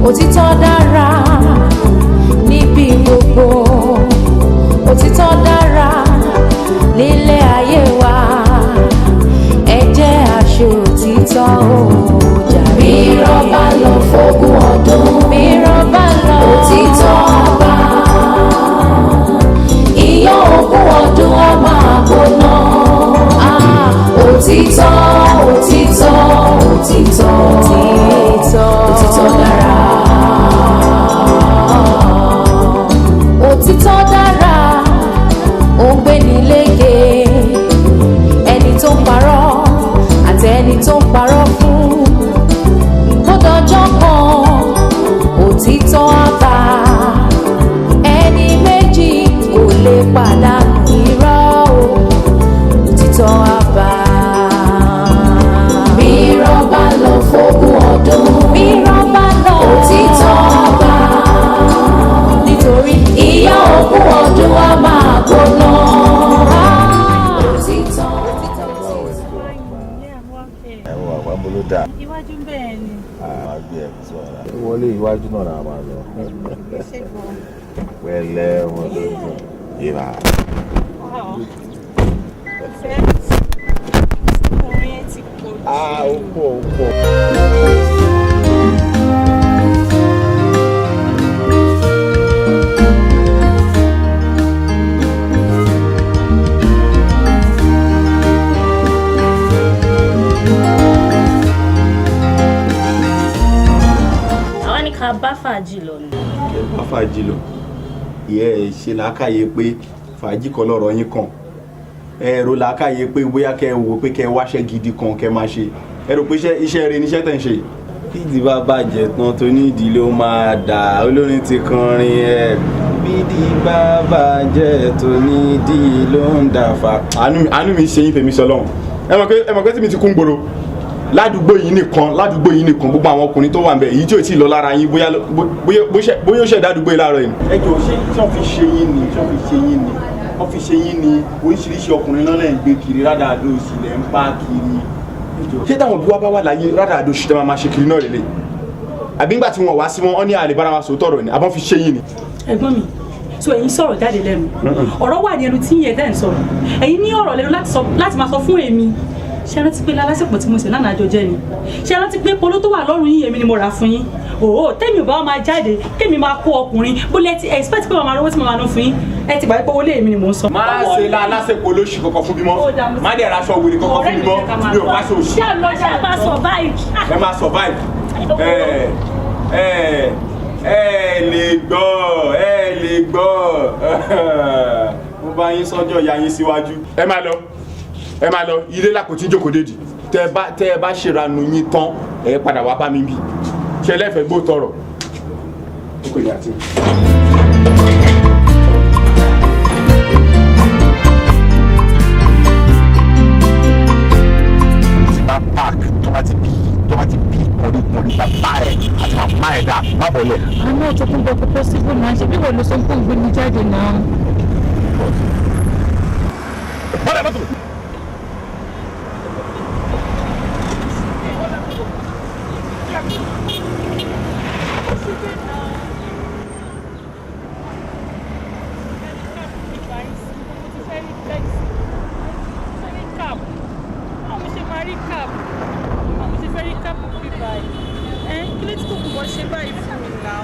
Òtítọ́ dára níbi gbogbo. Òtítọ́ dára nílé ayé wa. Ẹ jẹ́ aṣòtítọ́ o jàre. Bí irọ́ bá lọ fógún ọdún, Bí irọ́ bá lọ, òtítọ́ á bá. Iyán ogún ọdún á máa gbóná. Ah, Òtítọ́, òtítọ́, òtítọ́, òtítọ́, òtítọ́ dára. Òtítọ́ dára, ó ń gbé ní lékè. Ẹni tó ń parọ́ àti ẹni tó ń parọ́ fún. Bó dọjọ́ kan, òtítọ́ á bá. Ẹni méjì kò lè pàdánù irọ́ o. Òtítọ́ á bá. Bí irọ́ bá lọ fógún ọdún, Bí irọ́ bá lọ, òtítọ́ á bá. Nítorí Iyán ogún ọdún á máa gbóná. Ah. Òtítọ́. Yeah, I'm okay. Ẹ wọ àwọn abúlé dà. Iwájú bẹ́ẹ̀ ni. Máa gbé ẹ sí ọ̀la. Wọlé, iwájú náà la máa lọ. Ṣé gan. Pẹ̀lẹ́ wọn tó ń sọ. Ìbà. Wow. Ìfẹ́ orin ẹ ti pọ̀ jù. Ah, ó pọ̀, ó pọ̀. Àwa ní ká bá fàájì lọ ni. Ẹ bá fàájì lọ, ìyẹn ẹ ṣe làákàyè pé fàájì kan lọ́rọ̀ yín kàn. Ẹ rò làákàyè pé bóyá kẹ ẹ wò pé kẹ ẹ wáṣẹ́ gidi kan kẹ máa ṣe. Ẹ rò pé iṣẹ́ rẹ níṣẹ́ tẹ̀ ń ṣe. Bídìí bá bàjẹ́ tán, tó ní ìdílé ó máa dà. Olórin ti kọrin ẹ, bídìí bá bàjẹ́ tó ní ìdílé ló ń dà fà. Àánú mi ṣe yín, fèmí sọlọ́run. Ẹ mọ̀ pé tí mi ti kún gbòòrò ládùúgbò yìí nìkan, ládùúgbò yìí nìkan, gbogbo àwọn ọkùnrin tó wà ń bẹ, èyí tí ò tí ì lọ lára yín, bóyá bóyá ó ṣẹ̀dá àdúgbò yìí láàárọ̀ yìí. Ẹ jọ, ṣé tí wọ́n fi ṣe yín ni, tí wọ́n fi ṣe yín ni, wọ́n fi ṣe yín ni? Oríṣiríṣi ọkùnrin náà lẹ́ ń gbé kiri, rádàdó òsì lẹ́ ń bá kiri. Ṣé táwọn òbí wa bá wà láyé, rádàdó òsì tẹ́ máa máa ṣe kiri náà lélẹ̀? Àbí ńgbà tí wọ́n wá sí wọn, ọ́ ní àlè bára wa sòótọ́ ọ̀rọ̀ ni, àbọ̀n fi ṣe yín ni? Ẹ̀gbọ́n mi, so ẹ̀yin sọ̀rọ̀ jáde lẹ́nu. Ọ̀rọ̀ wà ní ẹnu tí yẹn tẹ́ ń sọ̀rọ̀. Ẹ̀yin ní ọ̀rọ̀ lẹ́nu láti sọ, láti máa sọ fún èmi. Ṣé rántí pé lálásìpọ̀ tí mo sì lánàá jọ jẹ́ ni? Ṣé rántí pé polo tó wà lọ́rùn yín, èmi ni mo rà fún yín? Òó tẹ́mi ò bá máa jáde, kémi máa kó ọkùnrin, bó lẹ ti expect pé màá rówó tí mo máa ná fún yín? Ẹ ti gbà pé owó lé èmi ni mò ń sọ. Má ṣe la alásèpọ̀ olóṣì kankan fún mi mọ́. Má dẹ̀ raṣọ wèrè kankan fún mi mọ́. Mi ò bá ṣe òṣì. Ṣé lọ Ṣé máa survive? Ẹ máa survive. Ẹ ẹ ẹ lè gbọ́, ẹ lè gbọ́. Mo bá yín sọ́jọ́ ìyá yín síwájú. Ẹ máa lọ, ẹ máa lọ. Ilé làkòtí jókòó dédì. Tẹ ẹ bá ṣèrànù yín tán, ẹ padà wá bá mi bí ṣe lẹ́fẹ̀ẹ́ gbó tọrọ. Ó kò ní àti. Tí bá park, tó bá ti bí pọ̀lípọ̀lí bàbá ẹ̀ àti màmá ẹ̀ dà, má bọ̀lẹ̀. Àná Tòkunbọ̀, kò possible náà. Ṣe bí wọ́n lọ sọ fún ògbé mi jáde náà. Bọ́lẹ̀ mọ́tò. Ṣe báyìí fún mi náà,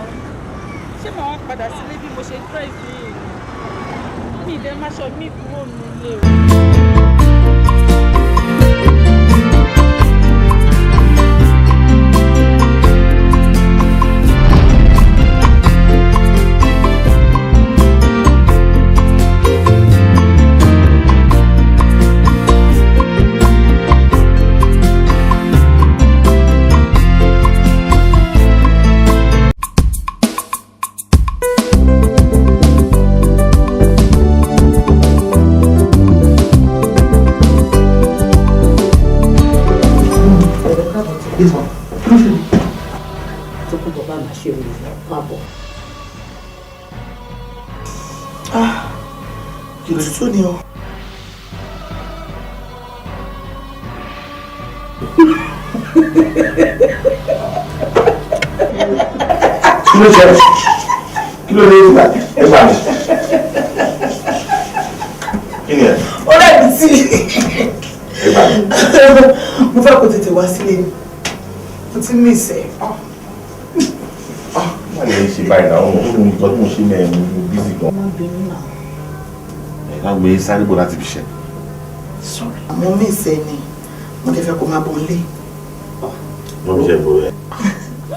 ṣé màá wá padà sílé bí mo ṣe dress yìí? Mi ìdẹ́ máṣọ mi kúrò nílé o. Yes, ma. Tókunbọ̀, bá máa ṣe òun, máa bọ̀. Ah, òtútù ni o. Kí ló ṣe? Kí ló dé nígbà ẹ gbà mí? Kí ni ẹ? Ọ̀rẹ́ mi tí. Ẹ gbà mí. Mo fẹ́ kó tètè wá sílé ni. Mo ti miss ẹ. Má lè ṣe báyìí náà, òun ò ní nǹkan tí mo ṣe mẹ́rin, mo busy gan. Má bínú náà. Ẹ lágbo sáré bọ̀ láti fi ṣe. Sorry. Mo miss ẹ ni. Mo lè fẹ́ kó máa bọ̀ nílé. Wọ́n fi ṣe bọ̀ ẹ.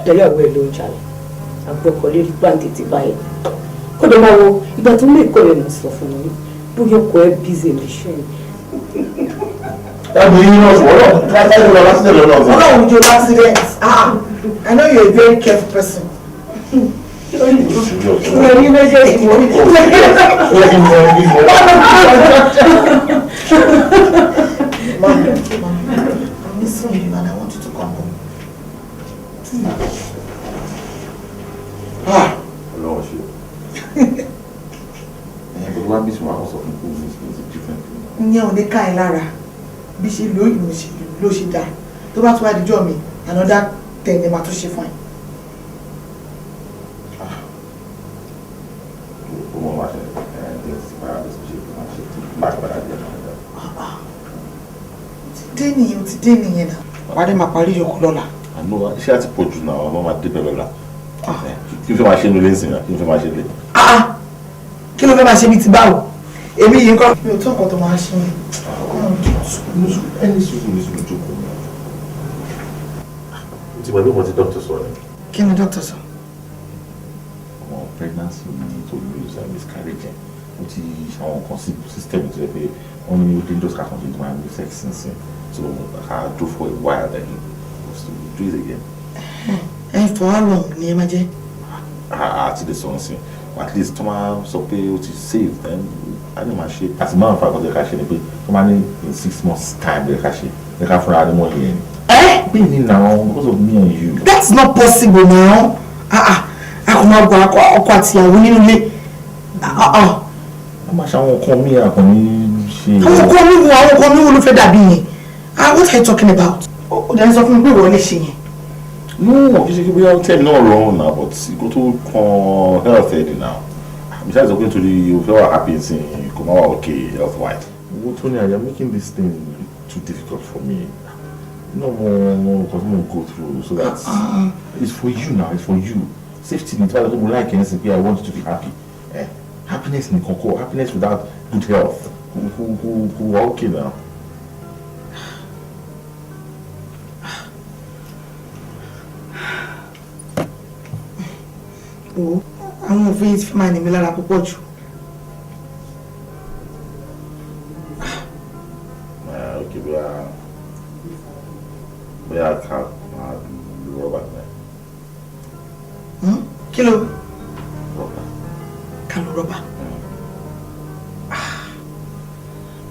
Ìyàwó ẹ̀ ló ń jalè. Àgbọ̀kọ̀lé rí gbàǹtì báyìí. Kódà máa wo ìgbà tó lè kọ́ ẹ̀ nà sọ fún mi. Bóyá ọkọ ẹ bízì ní iṣẹ́ ni. Lágbo yín náà sọ̀rọ̀ náà, sáré lọ lásìlẹ̀ lọ́nà ọ̀sán. Ọlọ́run jọ accident. Ah, I know you're a very careful person. Orí méjèèjì mo ní. Mommy, I'm missing you and I want you to come home. Ọlọ́run ṣe. Ẹ̀yin kò tó wá bí sùn wá kó sọ fún kó ní it's a different thing. Ìyẹn ò ní ká ẹ lára. Bí ṣe lóyún ló ṣe dáa. Tó bá tún wá dijọ́ mi, another ten ni màá tún ṣe fún ẹ. Ó mọ̀ wá ṣe ẹ̀ ẹ̀ ti para bí ṣe máa ṣe tí bá padà dé ọ̀nà. Ti dé nìyẹn, ó ti dé nìyẹn náà. Wàá dé máa parí yòókù lọ́la. Àánú iṣẹ́ àti pọ̀ jù náà, ọmọ máa dé bẹ̀rẹ̀ lọ́la. Kí n fẹ́ máa ṣe nílé ńsìn náà, kí n fẹ́ máa ṣe lé. Kí ló fẹ́ máa ṣe bíi ti báwo? Èmi yìí ń kọ́. Mi ò tó nǹkan tó máa ṣe mí. Ẹni sùúrù ní sùúrù jókòó. Ó ti gbàgbé wọn ti dókítà sọ ni. Kí ni dókítà sọ? Ọmọ pregnancy mi tó lose miscarriage ẹ̀. Ó ti àwọn nǹkan sí system tó yẹ pé wọ́n ní ó dangerous ká continue to máa ní sex sínsìn. So I do for a while, then we'll do it again. Ẹ for how long ni ẹ máa jẹ́? Àti lè sọ nsìn. At least tó máa sọ pé ó ti save, then a lè máa ṣe. Àti máa ń fa àkọsílẹ̀ ká ṣe ni pé tó máa ní in 6 months time lè ká ṣe. Lè ká fúnra ní wọ́n yẹn. Ẹ́ Bẹ́ẹ̀ ni now, because of me and you. That's not possible now. Ah ah, a kò máa gba ọkọ àti ìyàwó nínú ilé. Ah ah. A máa ṣe àwọn nǹkan míì àkànní ṣe. Àwọn nǹkan mi wo, àwọn nǹkan mi wo ló fẹ́ dàbí yẹn? Ah, what are you talking about? Ó dẹ̀ ń sọ fún mi pé ìwọ lè ṣe yẹn. No, kì í ṣe kí bóyá ó tẹ̀ mí náà rọrùn náà, but nǹkan tó kan health ẹ̀ ni now. Besides, ọkùnrin torí o fẹ́ wà happy nsìn kò má wà okay health wise. Owó tó ní, I am making this thing too difficult for me. No more more nǹkan tí mo go through so that it's for you now, it's for you. Safety ni tí wàá lọ mo like ẹ̀ ń sìn pé I want you to be happy. Eh? Happiness nìkan kọ́, happiness without good health kò kò kò wà okay now. Wo, àwọn òfin yìí ti fi máa ní mi lára púpọ̀ jù. Okay, bóyá bóyá ká máa lo rọ́bà náà. Kí ló? Rọ́bà. Ká lo rọ́bà.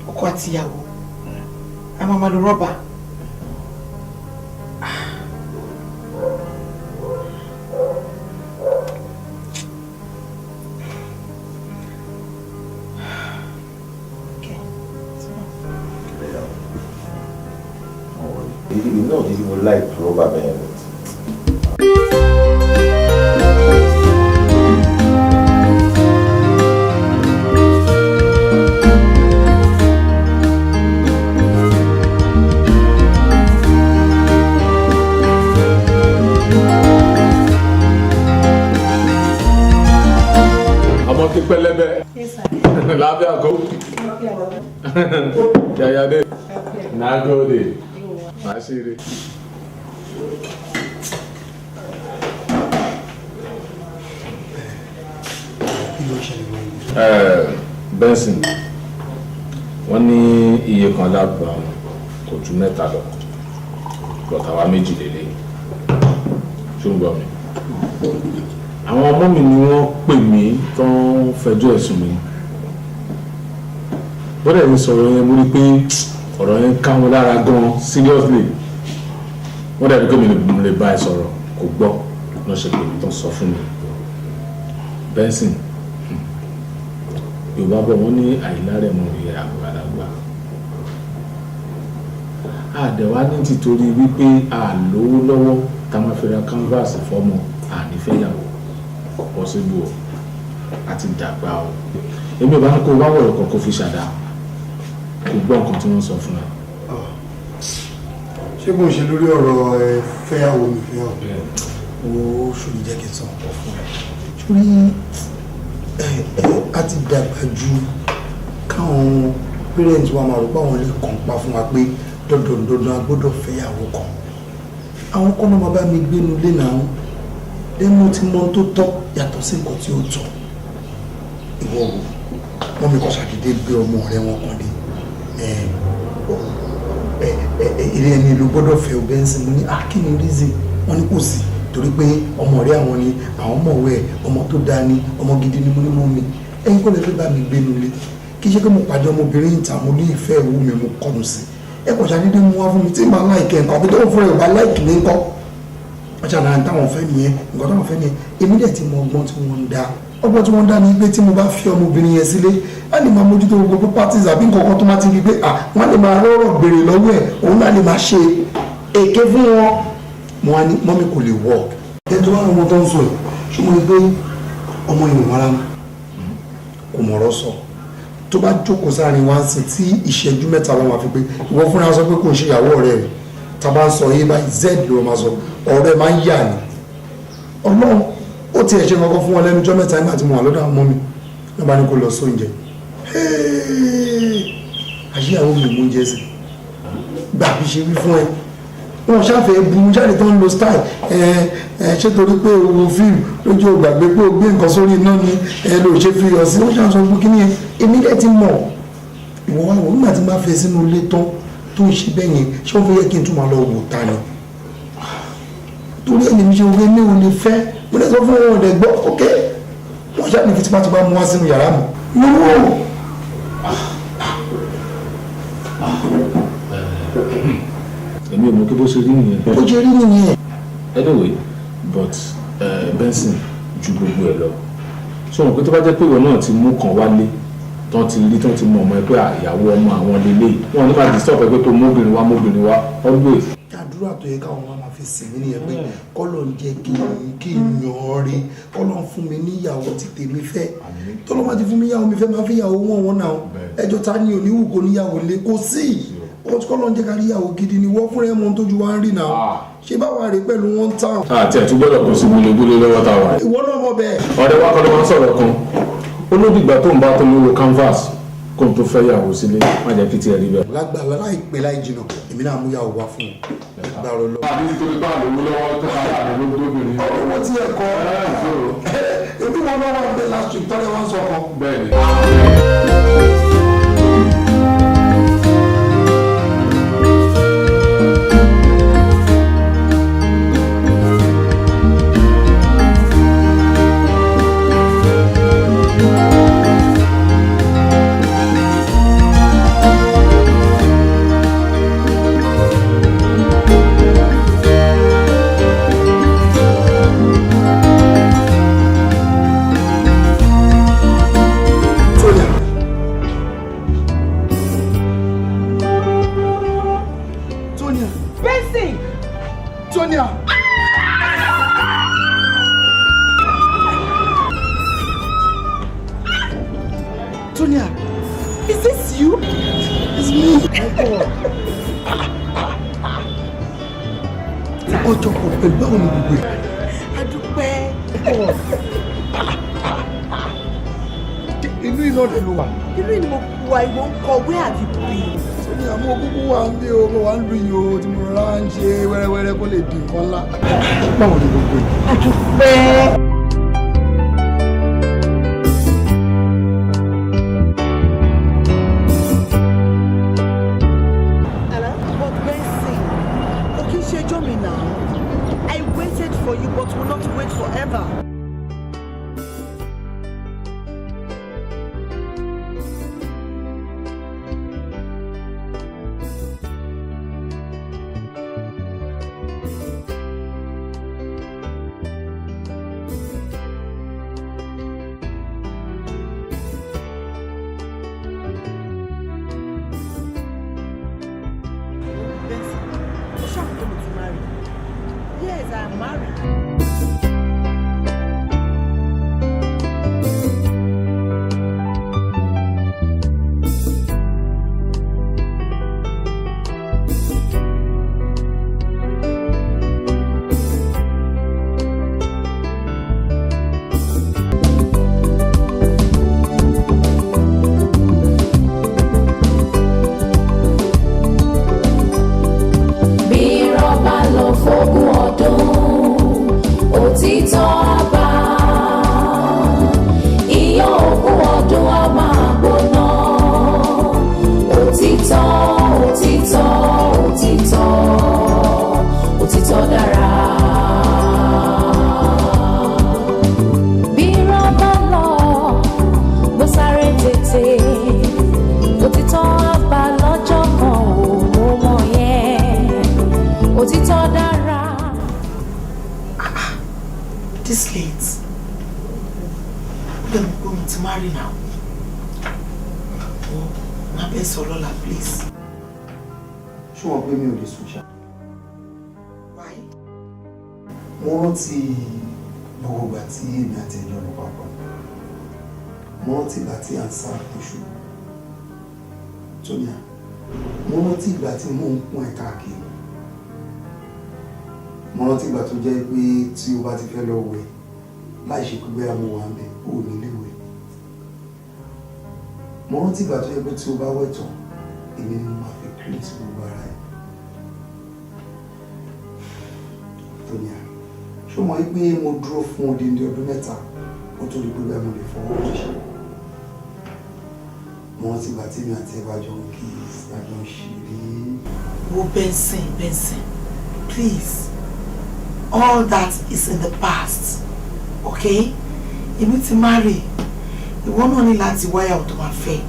Ọkọ àti ìyàwó. A máa máa lo rọ́bà. You know, you would like rọ́bà bẹ́ẹ̀ but. Ọmọ kí pẹlẹbẹ lábẹ́ àgọ́ yàyàdé nàgọ́dẹ màṣírí. Benson, wọ́n ní iye kan lábàá wọn kò ju mẹ́ta lọ, bọ̀tà wa méjì lélẹ̀. Ṣó ń gbọ́ mi? Àwọn ọmọ mi ni wọ́n pè mí tó ń fẹjọ́ ẹ̀sùn mi. Bọ́dẹ̀ mi sọ̀rọ̀ yẹn, mo rí pé ọ̀rọ̀ yẹn ká wọn lára gan seriously. Wọ́n dàbí pé mi lè lè bá ẹ sọ̀rọ̀ kò gbọ́ lọ́ ṣe pè mí tó ń sọ fún mi. Benson, Yorùbá bọ̀, wọ́n ní àìlárẹ̀mọ ìyá àgbàlagbà àdẹ̀wá ní tìtorí wípé a lówó lọ́wọ́ tá a máa fi ra canvas fọ́mọ ànífẹ́yàwó. Kò possible o, àti dàgbà o. Èmi ò bá ní kó wá wọ̀rọ̀ kan kó fi ṣàdá, kó gbọ́ nǹkan tí wọ́n sọ fún ẹ. Ṣé kò ń ṣe lórí ọ̀rọ̀ ẹ fẹ́yàwó mi fẹ́yàwó? Wo ṣòrí, jẹ́ kí n sọ nǹkan fún ẹ. Sórí ẹ ẹ, a ti dàgbà ju káwọn parents wa máa rò pé àwọn lè kàn pa fún wa pé dandan dandan a gbọ́dọ̀ fẹ́yàwó kan. Àwọn kan náà máa bá mi gbénu lé náà lẹ́nu tí mo tó tọ́ yàtọ̀ sí nǹkan tí ó tọ́. Ìwọ wo wọ́n mi kọ́ ṣàdédé gbé ọmọ ọ̀rẹ́ wọn kan dé, ẹ ẹ ilé ẹni ló gbọ́dọ̀ fẹ́ o. Benson, mo ní ah, kí ni reason? Wọ́n ní kò sí, torí pé ọmọ ọ̀rẹ́ àwọn ni, àwọn mọ̀wé ẹ̀, ọmọ tó dáa ni, ọmọ gidi ni. Mo ní mọ́ mi, ẹ̀yin kò lè fẹ́ bá mi gbénu lé. Kí ṣe pé mo pàdé ọmọbìnrin ìta, mo ní ìfẹ́ ìwú mi, mo kọnu sí ẹ, kò ṣàdédé mú wá fún mi tí màá like nǹkan àbí tó ń fúnra ẹ̀ bá like mi ńkọ́? Wọ́n ṣàlàyé táwọn fẹ́ nìyẹn, nǹkan táwọn fẹ́ nìyẹn. Èmi dẹ̀ ti mọ ọgbọ́n tí wọ́n ń dá. Ọgbọ́n tí wọ́n ń dá ni pé tí mo bá fi ọmọbìnrin yẹn sílé, á lè máa mójútó gbogbo properties àbí nǹkan kan tó máa ti rí pé wọ́n lè máa rọ́rọ̀ béèrè lọ́wọ́ ẹ̀, òun náà lè máa ṣe èké fún wọn. Mo wá ní mọ́mí, kò lè work. Ẹ tó wá ọmọ tó ń sọ yìí, ṣùgbọ́n pé ọmọ yìí wọ́n rárá kò mọ̀rọ̀ sọ. Tó bá jókòó sáàrin wá sí tí ìṣẹ́jú 3 ló máa fi pé ìwọ fúnra sọ pé kò ń ṣe ìyàwó ọ̀rẹ́ rẹ̀. Tá a bá ń sọ yé báyìí, z ló máa sọ, ọ̀rẹ́ máa ń yà ní ọlọ́run. Ó tiẹ̀ ṣe kankan fún wọn lẹ́nu ọjọ́ mẹ́ta nígbà tí mo wà lọ́dọ̀ àwọn ọmọ mi náà, bá ní kó lọ sóúnjẹ. Àṣìyàwó mi mú oúnjẹ sí gbà bí ṣe wí fún ẹ. Wọn ṣàfẹ́ bu jáde tó ń lo style ẹ ẹ, ṣé torí pé o wo fíìmù lójú o gbàgbé pé o gbé nǹkan sórí iná ni ẹ lò ṣe fi yọ sí. Wọ́n ṣàṣọ fún kíní yẹn. Èmi dẹ̀ ti mọ̀. Ìwọ wá wò, nígbà tí n bá fẹ́ sínú ilé tán tó ń ṣe bẹ́ẹ̀ yẹn, ṣé wọ́n fẹ́ yẹ kí n tún máa lọ wò ta ni? Torí ẹni mi ṣe wọ́n mi ò lè fẹ́. Mo lè sọ fún wọn, ọ̀dẹ̀ gbọ́. Ok, wọ́n ṣáà ní fi tipátipá mú wá sínú yàrá mi mo wò. Èmi ò mọ̀ kí bó ṣe rí nìyẹn. Bó ṣe rí nìyẹn. Anyway, but Benson, ju gbogbo ẹ lọ, sọ wọn pé tó bá jẹ́ pé ìwọ náà ti mú kan wálé tán, ti rí tán, ti mọ ọmọ ẹ pé ìyàwó ọmọ àwọn lélẹ̀, wọn ní máa disturb ẹ pé kó móbìnrin wá, móbìnrin wá always. Àdúrà tó yẹ káwọn máa fi sìn mí nìyẹn, pé kọ́lọ̀ ń jẹ́ kí n yàn ọ́ rí, kọ́lọ̀ ń fún mi níyàwó tí tèmi fẹ́. Tọ́lọ́ máa ti fún mi yàwó mi fẹ́, máa fi yàwó wọ̀n wọ́n náà. Ẹjọ́ ta ni oníwù kò níyàwó lé? Kò sí. Kọ́lọ̀ ń jẹ́ ká rí yàwó gidi ni. Wọ́n fúnra ẹ̀ mọ́ tójú wa ń rí náà, ṣé báwa rè pẹ̀lú wọn táwọn. Àti ẹ̀ tún gbọ́dọ̀ kó sí gbólégbólé lọ́wọ́ táwa. Ìwọ náà mọ̀ bẹ́ẹ̀. Ọ̀rẹ́ wa kọ́ ló máa ń sọ̀rọ̀ kan, olódìgbà tó ń bá tó lówó canvas kó n tó fẹ́ yàwó sílé. Má jẹ́ kí tiẹ̀ rí bẹ́ẹ̀. Lágbàlá, láìpẹ́ láì jìnnà, èmi náà mú yàwó wá fún un lágbára lọ. Àbí nítorí bá àlówó lọ́wọ́ tó bá àlówó gbóbìnrin. Ọ̀rọ̀ wọn ti ẹ̀ kọ́ ebi wọn náà wà bẹ́ẹ̀ last week tọ́lẹ̀ wọn sọ kan. Bẹ́ẹ̀ni. Tonia. Tonia. Benson! Tonia. Tonia. Is this you? It's me. Ọjọ́ kò pẹ̀lú, báwo ni gbogbo ẹ̀? Adúpẹ́. Inú iná dẹ̀ ló wà. Inú ni mo wà, ìwọ ń kọ, where have you been? Tonia, mo kúkú wà ń bí o, mo wà ń lu yìí o, tí mo rọra ń ṣe wẹ́rẹ́wẹ́rẹ́ kó lè di nǹkan ńlá. Báwo ni gbogbo ẹ̀? Adúpẹ́. But Benson, kò kí n ṣe ẹjọ́ mi now. I waited for you but will not wait forever. Benson, ó ṣàkóso mi ti marry. Yes, I am married. Òtítọ́ àbá, iyán ogún ọdún á máa gbóná. Òtítọ́, òtítọ́, òtítọ́, òtítọ́ dára. Bí irọ́ bá lọ, bó sáré tètè, òtítọ́ á bá lọ́jọ́ kan ò, mo mọ̀ yẹn. Òtítọ́ dára. This late. Ó dẹ̀ mọ̀ pé mo ti marry now. Oh, má bẹ́ẹ̀ sọ lọ́la, please. Ṣé wọ́n pé mi ò lè sùn ṣá? Why? Mo rántí gbogbo ìgbà tí èmi àti ẹjọ́ lọ papọ̀. Mo rántí ìgbà tí à ń sá oṣù. Tóníà, mo rántí ìgbà tí mò ń pọ́n ẹ káàkiri. Mo rántí ìgbà tó jẹ́ pé tí o bá ti fẹ́ lọ wẹ̀ láì ṣe pé bóyá mo wà ń bẹ̀, o ò ní lè wẹ̀. Mo rántí ìgbà tó jẹ́ pé tí o bá wẹ̀ tán, èmi ni mo máa fi cream sí gbogbo ara ẹ̀. Tóníà, ṣé o mọ̀ wípé mo dúró fún odindi ọdún 3 kó tó di pé bóyá mo lè fọwọ́ kàn ṣá? Mo rántí ìgbà tí èmi àti ẹ bá jọ ń kiss, tá jọ ń ṣeré. Wo Benson, Benson, please. All that is in the past, okay? Èmi ti marry. Ìwọ náà ní láti wáyà tó máa fẹ́.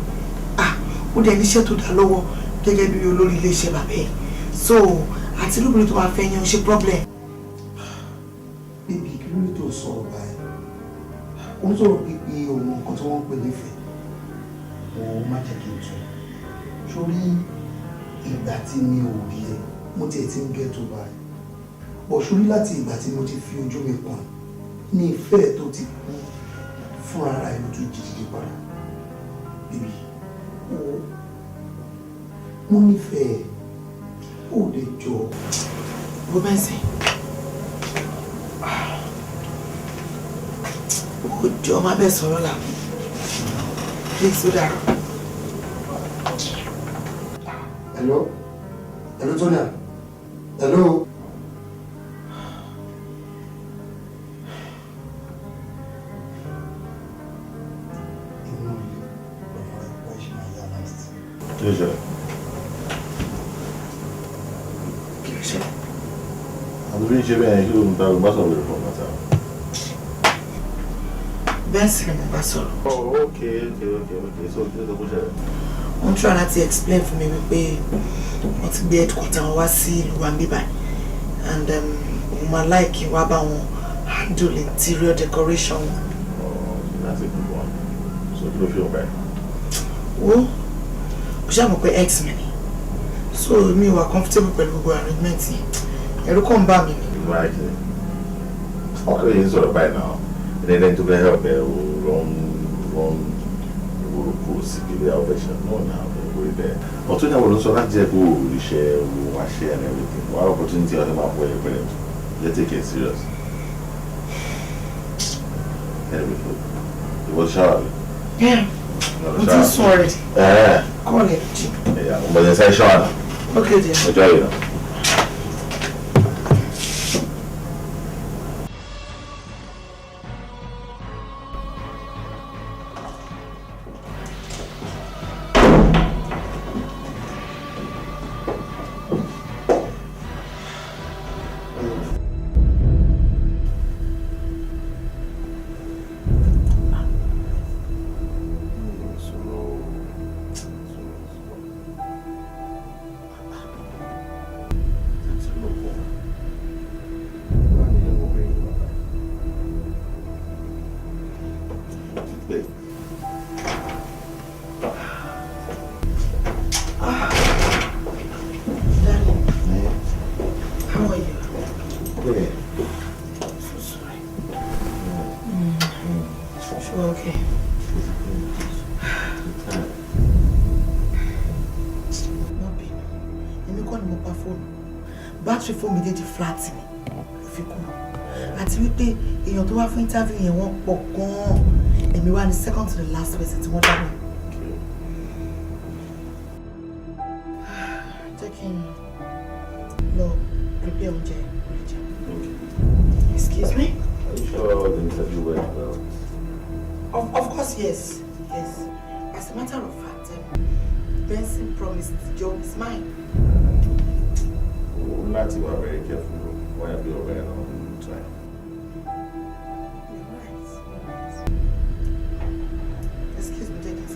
Ah, ó dẹ̀ níṣẹ́ tó dá lọ́wọ́ gẹ́gẹ́ bí olórí iléeṣẹ́ bàbá ẹ̀. So, àti lóbìnrin tó máa fẹ́ yẹn ò ṣe problem. Bíbí, kí ló dé tó sọ̀rọ̀ báyìí? Ó ń sọ̀rọ̀ pípé òun nǹkan tí wọ́n ń pè nífẹ̀ẹ́. Ó má jẹ́ kí n tún. Sórí ìgbà tí mi ò rí ẹ, mo tiẹ̀ ti ń get over ẹ. Bọ̀ sórí láti ìgbà tí mo ti fi ojú mi kàn ní ìfẹ́ tó ti kú fúnra ara ẹ ló tún jí dìde padà. Bíbí, ó mo nífẹ̀ẹ́, ó lè jọ. Wo Benson. Ó jọ má bẹ́ẹ̀ sọ̀rọ̀ là. Please, ó dàrú. Hello? Hello, Tonia? Hello? Inú ilé lọmọ rẹ̀ pọ̀ ṣe máa yá last. Kí ló ṣẹlẹ̀? Kí ló ṣẹlẹ̀? Àti bí ń ṣe bẹ́ẹ̀, kí ló ń ta ló bá sọ̀rọ̀ lórí fún ọ̀gá? Benson ni mo bá sọ̀rọ̀. Oh, okay. So kí ló sọ kó ṣẹlẹ̀? Wọ́n ń try láti explain fún mi wípé wọ́n ti gbé headquarter wọn wá sí ìlú wa níbí báyìí and òun máa like wá bá wọn handle interior decoration wọn. Oh, that's a good one. So kí ló fi hàn báyìí? Wo, o ṣáà mọ̀ pé ex mi ni, so mi wà comfortable pẹ̀lú gbogbo arrangement yìí, ẹ̀rù kàn ń bà mí ni. Right. Wọ́n lè ń sọ̀rọ̀ báyìí náà. Ẹni tó fẹ́ help ẹ o run run orúkọ sí ilé ovation náà náà orí bẹ́ẹ̀. Ọ̀tún ìyàwó ló ń sọ láti jẹ́ kó oríṣẹ́ owó wáṣẹ́ and everything. Wàá opportunity ọ̀sẹ̀ máa pọ̀ ẹ̀ pẹ̀lẹ́. Just take it serious. Anyway, ìwọ shower mi. Yeah, mo ti sùn already. Call it jí. Yeah, mo bẹ̀rẹ̀ sáré shower náà. Okay dear. Ọjọ́ yìí náà. How are you? Yeah. So sorry. Sure, okay. Má bínú, èmi kọ́ ni mo pa fóònù. Bátìrì fóònù mi dédé flat ni ló fi kú. Àti wípé èèyàn tó wá fún interview yẹn wọ́n pọ̀ gan-an. Èmi wá ní second to the last person tí wọ́n dá mi. Jẹ́ kí n lọ prepare oúnjẹ kò lè jẹun. Excuse me. Yes. As a matter of fact, Benson promised the job is mine. O ní láti wà very careful o, wọ́n yà bí ọ̀rẹ́ ẹ̀ náà ń try. You're right. You're right. Excuse me, take this.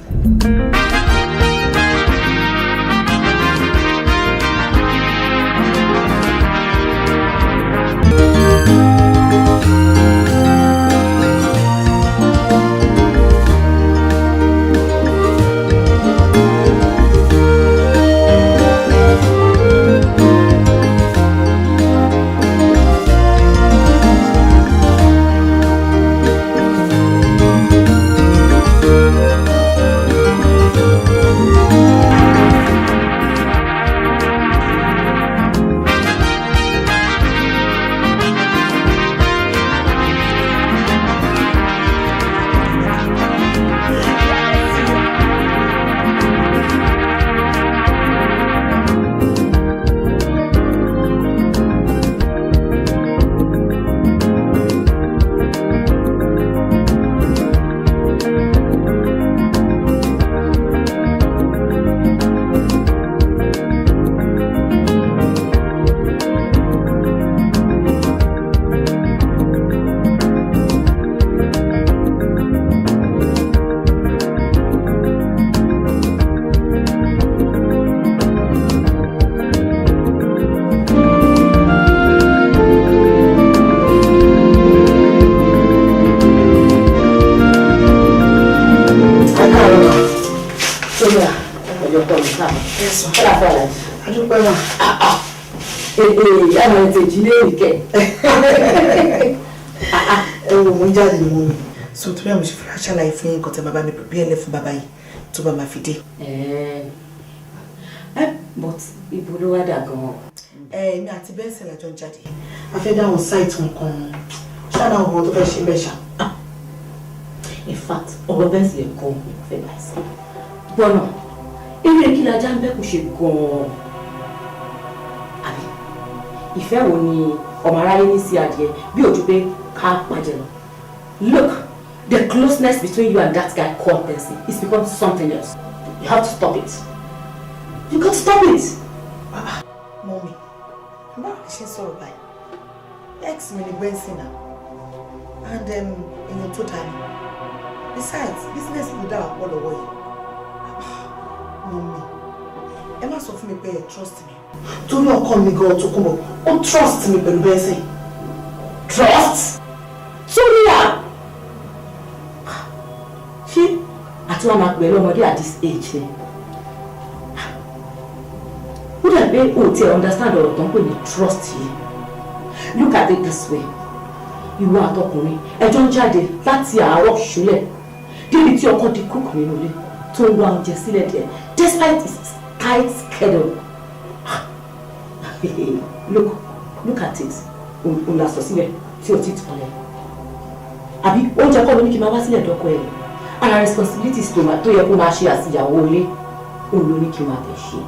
Sonia, ọjọ́ kọ́ mi káàmù. Kọ́lá fọ́lá. Adúpẹ́ mà. Ìyá mi ti jí léèrè kẹ̀. Ẹ wo, mo ń jáde ní mọ́mi. So torí àwọn ìṣẹ̀fẹ̀ aṣáláyé fún yín nǹkan tẹ́ bàbá mi prepare lẹ̀ fún bàbá yìí tó bá máa fi dé. But ibo ló wá dà gan-an? Ẹ èmi àti Benson la jọ ń jáde. A fẹ́ dáhùn site nǹkan. Ṣáà náà ọ̀rọ̀ tó fẹ́ ṣe bẹ́ẹ̀ ṣá. In fact, ọ̀rọ̀ bẹ́ẹ̀ sì lè kọ́ mi fẹ́ báyìí sí. Gbọ́nà, eré kí lajá ń bẹ́ kò ṣe gan-an. Àbí ìfẹ́ wo ni ọmọ aráyé ní sí adìẹ bí ojú pé ká pàjẹ́ lọ? Look, the closeness between you and that guy called Benson is become something else. You have to stop it. You got to stop it. Mọ́mi, báwo ni ṣe ń sọ̀rọ̀ báyìí? Ex mi ni Benson náà. And èèyàn tó dáa ni. Besides, business ló dá ọ̀pọ̀ lọ́wọ́ yìí. Mọ́mi, ẹ má sọ fún mi pé ẹ trust me. Torí ọkọ mi gan tó kún bọ̀, ó trust mi pẹ̀lú Benson. Trust? Sonia! Ṣé àti wọn máa pè é lọ́mọdé at this age ni? Ó dàbí o ò tiẹ̀ understand ọ̀rọ̀ tó ń pè ní trust yìí. Look at it this way. Ìwọ àtọkùnrin ẹjọ́ ń jáde láti àárọ̀ ṣúlẹ̀ débi tí ọkọ di cook nínú ilé tó ń wá oúnjẹ sílẹ̀ díẹ̀ despite his tight schedule. Look, look at it. Òun la sọ sílẹ̀ tí o ti tàn lẹ̀. Àbí oúnjẹ kọ́ ló ní kí n máa wá sílẹ̀ dọ́kọ ẹ̀? Ara responsibilities tó yẹ kó máa ṣe àtìyàwó ilé òun ló ní kí n máa bẹ̀ ṣe.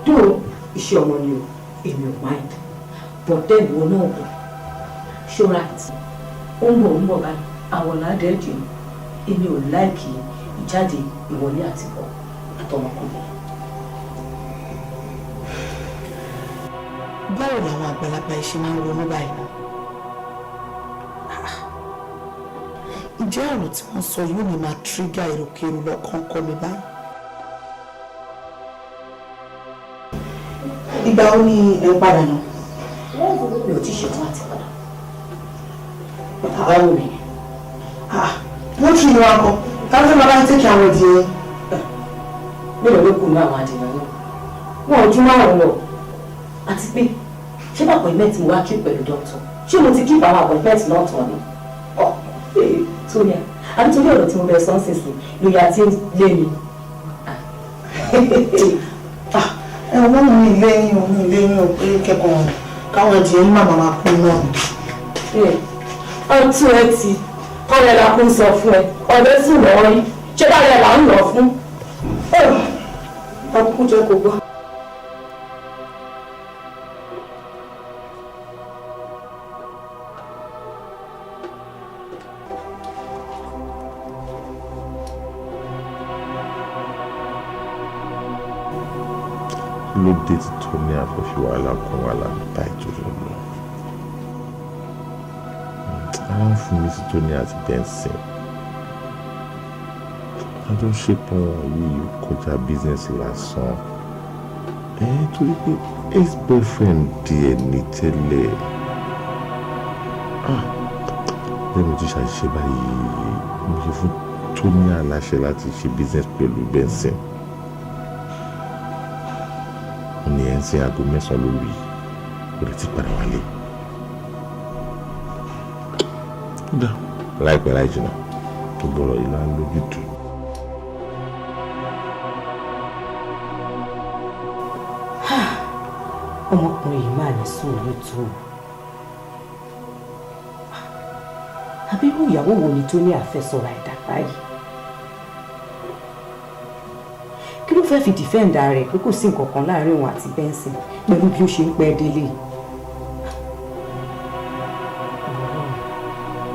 Tó iṣẹ́ ọmọ ni o, èmi ò mind. But then ìwọ náà wò ṣó right? Ó ń bọ̀, ó ń bọ̀ báyìí, àwọn làádẹ́ẹ̀dì. Èmi ò like ìjáde ìwọlé àtìkọ́ àtọmọkùnrin. Báwo làwọn àgbàlagbà yìí ṣe máa ń ronú báyìí náà? Ǹjẹ́ ọ̀rọ̀ tí wọ́n sọ yóò ní máa trigger èròkèrò lọ́kàn kọ́ mi báyìí? Ìgbà wo ni ẹ ń padà náà? Mi ò tí ì ṣetán àti padà. Báwo ni? Wọ́n tún ní wa kọ. Táwọn fẹ́ máa bá ń tẹ́kì àwọn ìdíyẹ yẹn. Mélòó ló kù ní àwọn adìyẹ náà? Wọn ò ju márùn-ún lọ. Àti pé ṣé bá appointment mo wá keep pẹ̀lú doctor? Ṣé mo ti keep àwọn appointment náà tán ni? Ọ̀ Tóyà, àbí torí ọ̀rọ̀ tí mo bẹ̀rẹ̀ sọ́n sísìn lóye àti lé mi. Ẹ wọ́n mi ilé yín o, mi ilé yín o, pé kẹ́kọ̀ọ́ káwọn adìyẹ ń màmá máa kú náà. Ọtún ẹ ti kọ́lẹ̀ la kún sọ fún ẹ, ọ̀rẹ́ sùn lọ́wọ́ yín, ṣé báyọ̀ là ń lọ fún? Ọkùnkùn jẹ́ kó gbọ́. Kí ló dé tí Tony àfẹ́fẹ́ wàhálà kún wàhálà báyìí tó lọ lọ? Ara ń fún mi sí Tony àti Benson. Àjọṣepọ̀ wọn yìí kọjá business lásán. Ẹ torí pé ex-boyfriend díẹ̀ ní tẹ́lẹ̀. Ah, lẹ́nu tí ṣàṣìṣe báyìí, mo ṣe fún Tony aláṣẹ láti ṣe business pẹ̀lú Benson. Ó ní ẹ̀ ń sin aago 9 lórí, ó lè ti padà wálé. Láìpẹ́ láì jìnnà, gbogbo ọ̀rọ̀ yìí lá lójútùú. Ọmọkùnrin yìí máa ní sùúrù tó o. Àbí irú ìyàwó wo ni tó ní àfẹsọ̀rọ̀ ẹ̀dá báyìí? Kí ló fẹ́ fi dìfẹ́ǹdà rẹ̀ pé kò sí nǹkan kan láàrin òun àti Benson pẹ̀lú bí ó ṣe ń pẹ́ délé? Ọlọ́run,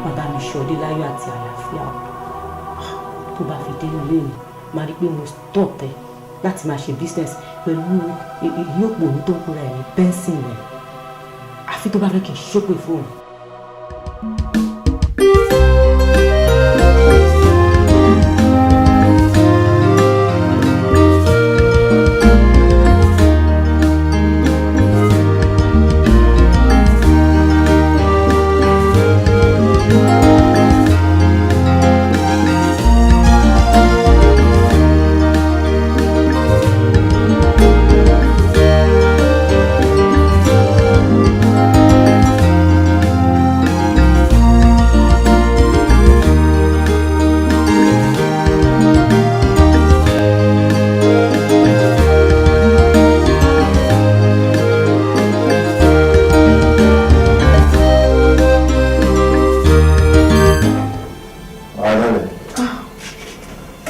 bàbá mi ṣọdé láyọ̀ àti àlàáfíà o. Tó bá fi dé ilé mi, máa rí pé mo stop ẹ láti máa ṣe business pẹ̀lú ìyókù òun tó ń kóra ẹ̀ ní Benson rẹ̀. Àfi tó bá fẹ́ kí n ṣépè fóun.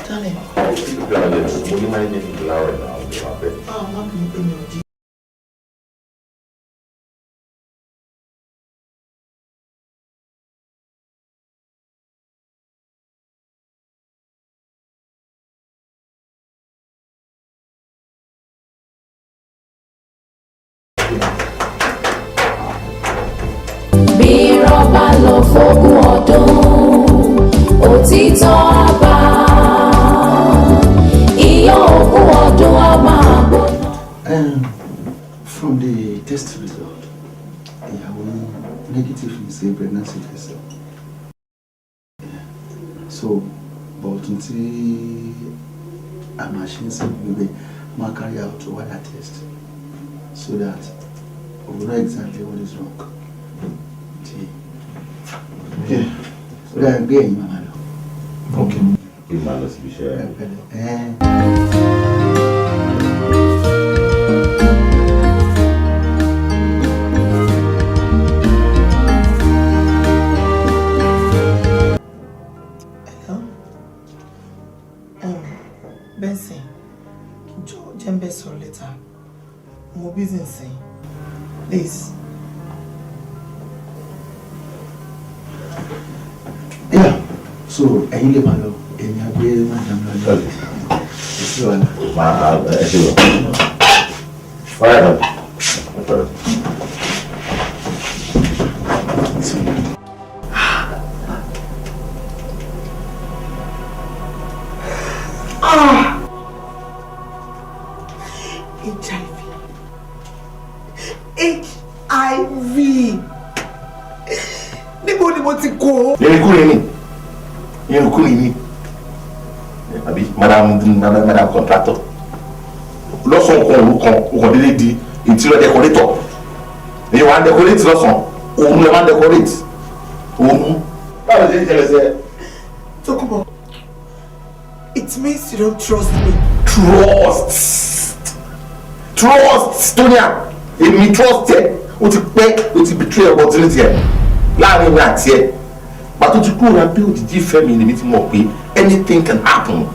Darling. Mo ní máa ń ní ìlàrọ̀ náà, ó wà bẹ́ẹ̀. Ah, má bínú pé mi ò jí. Bí rọ́bà lọ fógún ọdún, òtítọ́ á bá. Iyán ogún ọdún á máa gbóná. From the test result, ìyàwó yín negative ní sí pregnancy test. Yeah. So, but tí a máa ṣe ń sìn gbígbé, máa carry out wider test so that we will know exactly what is wrong. Tí yeah. Ó dáa gbé ẹ̀yin màmá lọ. Ok. Kí n máa lọ síbi iṣẹ́. Ẹ. Hello? Benson, jọ̀ọ́ jẹ́ n bẹ́ẹ̀ sọ̀rọ̀ later. Mo busy nsìn. Please. Yeah. So ẹ̀yin lè máa lọ, èmi á gbé madam lọ ní. Kò sí wàhálà. Máa ẹ ṣe lọ. All right, then. Ah! HIV. HIV. Níbo ni mo ti kó? Irinkurin ni, irinkurin ni, àbí madam contractor lọ́sàn-án kan òru kan, o kàn déédéé di interior decorator. Èyí wà á decorate lọ́sàn-án, òun lè má decorate òun. Báwo ṣe ń ṣẹlẹ̀ sí ẹ? Tókunbọ̀, it means you don't trust me. Trust, trust, Tonia, èmi trust ẹ? O ti pẹ́ o ti betray opportunity ẹ láàrin mi àti ẹ. Pàtó ti kúrò lábẹ́ òjijì ìfẹ́ mi lèmi ti mọ̀ pé anything can happen,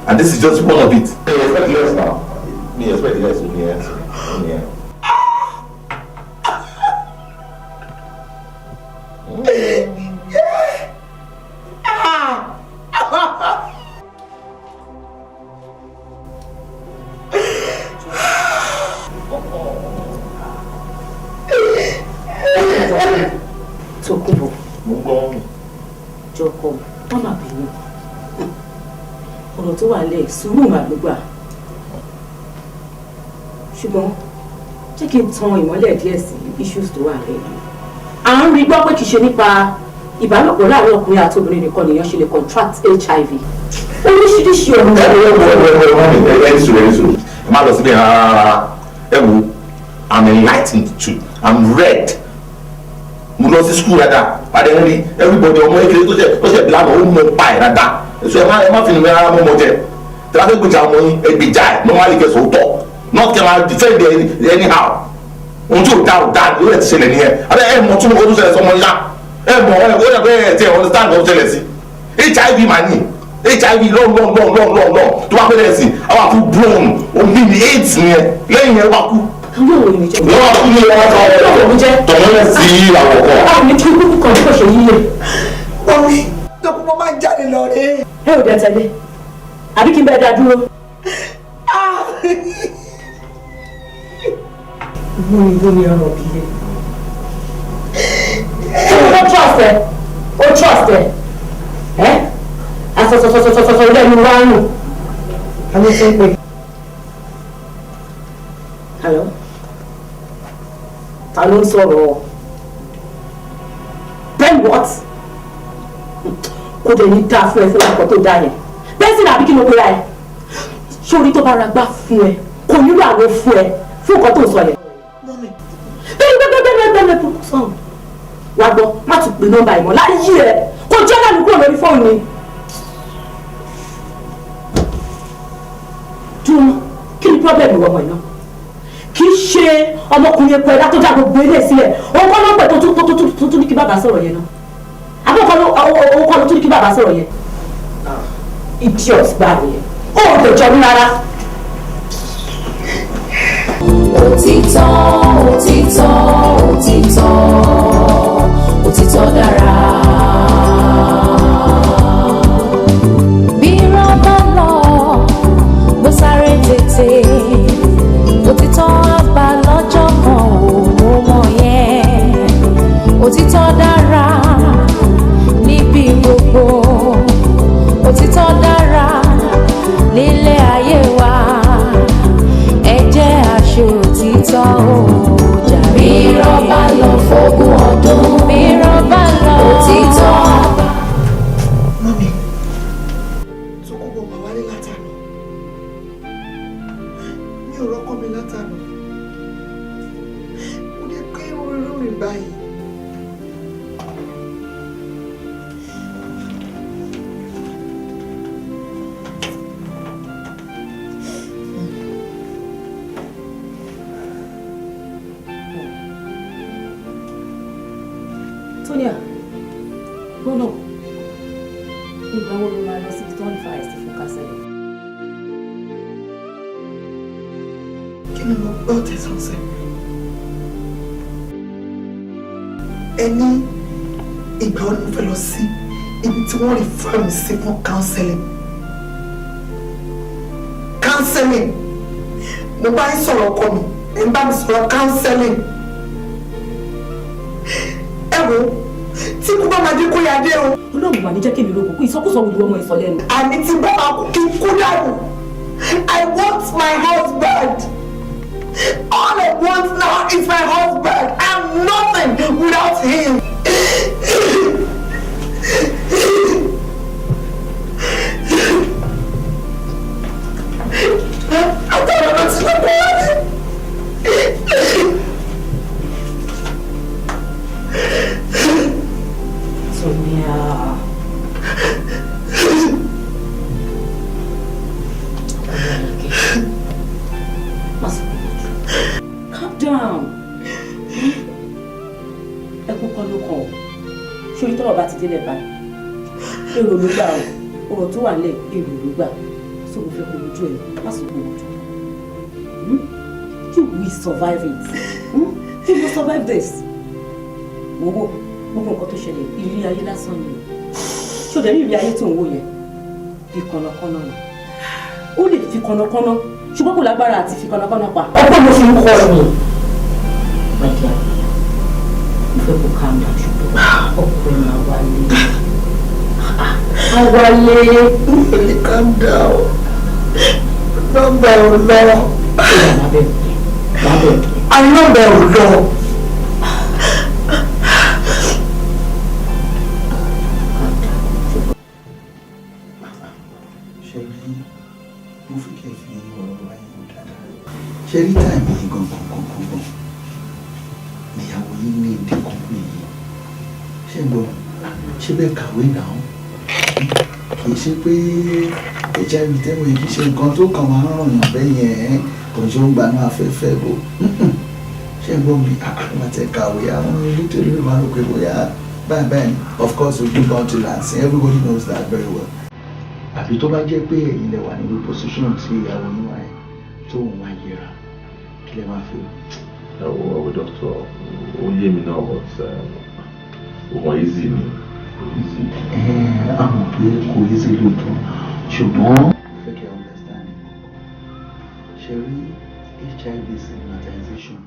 and this is just one of it. Mi expect less now. Mi expect less. Mi ẹ mi ẹ. Mo ń gbọ́ wọn. Jọkọ, má má bínú. Ọ̀rọ̀ tó wà lẹ̀ sùúrù mà ló gbà. Ṣùgbọ́n jẹ́ kí n tan ìmọ́lẹ̀ díẹ̀ sí issues tó wà lẹ̀ yìí. À ń rí gbọ́ pé kì í ṣe nípa ìbálòpọ̀ láàárín ọkùnrin àti obìnrin nìkan nìyẹn ṣe lè contract HIV. Oríṣiríṣi ọ̀nà. Ẹ ẹ ẹ sùúrù, ẹ sùúrù, ẹ má lọ síbẹ̀ rárá. Ẹ wo, I'm enlightened too, I'm read. Mo lọ sí school dáadáa, padà ń rí everybody. Ọmọ ekele tó ṣe bíláàmù, ó mọ pa ẹ̀ dáadáa. Èso ẹ má fi nù mí rárá. Mọ́ ọmọ jẹ tí wọ́n fẹ́ gbèjà ọmọ yín, ẹ gbèjà ẹ normally, kẹsàn ó tọ̀, not kẹ́ máa defend ẹ anyhow. Ohun tí ò dá ò dá, ó lè ti ṣẹlẹ̀ nìyẹn. Abẹ́ ẹ mọ̀ tún kó tó ṣẹlẹ̀ sọmọ yá, ẹ mọ̀ ẹ ó yẹ pé ẹ ti ẹ understand kó tó ṣẹlẹ̀ sí HIV mà ní HIV long long long long long long tó bá pẹ́lẹ́ sí àwọn àfu blown omi ní AIDS nìyẹn. Lẹ́yìn yẹn, ó bá kú. Wọ́n á kú ní wọ́n tọ́ tọ̀mọ́lẹ̀ sí àwọ̀ kọ́. Báwo ni kí kúkú kan bí kò ṣe yíyẹ? Mummy, Tókunbọ̀ máa ń jáde lọ rè. Ẹ ò dẹ̀ tẹ̀lé, àbí kí n bẹ́ẹ̀ dá dúró? Gbóni gbóni ọ̀rọ̀ bí yẹ. Ṣé o trust ẹ? O trust ẹ? Ẹ́ asọ̀sọ̀sọ̀sọ̀sọ̀ lẹ́nu wá nù. Àwọn tó ń pè. Hello? Ta ló ń sọ̀rọ̀? Then what? Kò dẹ̀ ní dáa fún ẹ fún ọkọ̀ tó dáa yẹn. Bẹ́ẹ̀ sì nàbí kí ló pera ẹ? Sórí tó bá ra gbá fún ẹ, kò nílò àwọn fún ẹ fún nǹkan tó ń sọ yẹn. Bẹ́ẹ̀ni bẹ́ẹ̀ bẹ́ẹ̀ bẹ́ẹ̀ bẹ́ẹ̀ bẹ́ẹ̀ sọ̀rọ̀. Wá gbọ́, má tún pè nọ́mbà ìmọ̀ láyé ẹ. Kò jẹ́ lẹ́nu kúrò lórí fóònù ni. Dúró, kí ni problem ìwọ ọmọ iná? Kì í ṣe ọmọkùnrin epo ẹ̀dá tó dá gbogbo ilé sílẹ̀. Òun kọ́ ló ń pè tó tún ní kí bàbá sọ̀rọ̀ yẹn náà. Àbí òun kọ́ ló tún ní kí bàbá sọ̀rọ̀ yẹn? Idiot gbà nìyẹn. Ó ò lè jọ mí rárá. Òtítọ́, òtítọ́, òtítọ́, òtítọ́ dára. Bí rọ́bà lọ, bó sáré tètè, òtítọ́ á bá lọ́jọ́ kan ò, mo mọ̀ yẹn. Òtítọ́ dára níbi gbogbo. Òtítọ́ dára nílé ayé wa. Ẹ jẹ́ aṣòtítọ́ o jàre. Bí rọ́bà lọ fógún ọdún. Bí rọ́bà lọ. Òtítọ́. Mummy, Tókunbọ̀ máa wálé látàná. Mi ò rọ́kọ mi látàná. Mo lè pé irú irú rìn báyìí. Tonia, gbọ́dọ̀ nígbà wo ló máa lọ síbi tó ń fa ẹ̀sìn fún counselling? Kí ni mo gbọ́ tẹ̀sán sẹ́? Ẹ ní ìgbà wo ni mo fẹ́ lọ sí ibi tí wọ́n refer mi sí fún counseling? Counseling. Mo bá ń sọ̀rọ̀ ọkọ mi, ẹ̀ ń bá mi sọ̀rọ̀ counseling. Ẹ wo, tí kú bá máa dé, kó yá dé o. Ọlọ́run wà ní jẹ́ kí èmi rògbò kú. Ìsọkúsọ wo ni ọmọ ìsọ lẹ́nu? Àní tí bá máa kú, kí n kú dànù. I want my husband. All I want now is my husband. I'm nothing without him. Àtàwọn ọ̀nà tí wọ́n bá wá ní. Tonia. Má sọ̀rọ̀ jù. Calm down. Ẹkún kọ́ ló kàn ọ́. Sórí tọ́rọ̀ bá ti délẹ̀ báyìí, èrò ló gbà o. Ọ̀rọ̀ tó wà nílẹ̀, èrò ló gbà. So mo fẹ́ kó ojú ẹ̀, má sọ̀rọ̀ jù. You will survive it. Hmm? You will survive this. Wo gbogbo nǹkan tó ṣẹlẹ̀, ìrírí ayé lásán ni o. Ṣé o dẹ̀ rí ìrírí ayé tó ń wò yẹn? Bí kànnàkànnà ni. Ó lè fi kànnàkànnà, ṣùgbọ́n kò lágbára àti fi kànnàkànnà pa. Ọgbọ́n mo fi ń kọ́ ni. My dear, mo fẹ́ kó calm down ṣùgbọ́n ọkọ ẹ̀ máa wálé. Á wálé. Mo lè calm down. Nọ́mbà ò lọ. Nọ́mbà ò lọ. Ṣé rí mo fi kẹ́ fi ọ̀rọ̀ wáyé wò dáadáa? Ṣé rí time yìí gangan gangan gan? Níyàwó yín ní ìdí company yìí. Ṣé ń gbọ́? Ṣé bẹ́ẹ̀ kàwé náà? Kì í ṣe pé HIV tẹ́wọ̀ yìí kì í ṣe nǹkan tó kàn máa ń ràn yàn bẹ́ẹ̀ yẹn kò ṣe ń gbanú afẹ́fẹ́ bò. Ṣé ń gbọ́ mi? Àwọn àti kàwé àwọn elétò ìlú máa ń rò pé bóyá báyìí báyìí of course ojú kan ti là ń sìn everybody knows that very well. Àfi tó bá jẹ́ pé ẹ̀yin lẹ wà nínú position tí ìyàwó yín wà yẹn tó ń wá yẹra kí lẹ máa fi. Ẹ wo ọwọ́ dọ́kítọ̀ ó yé mi náà but ó kàn easy ni kò easy. Ẹ á mọ̀ pé kò easy lóòótọ́ ṣùgbọ́n. Fẹ́ kẹ́ understand ṣe rí HIV stigmatization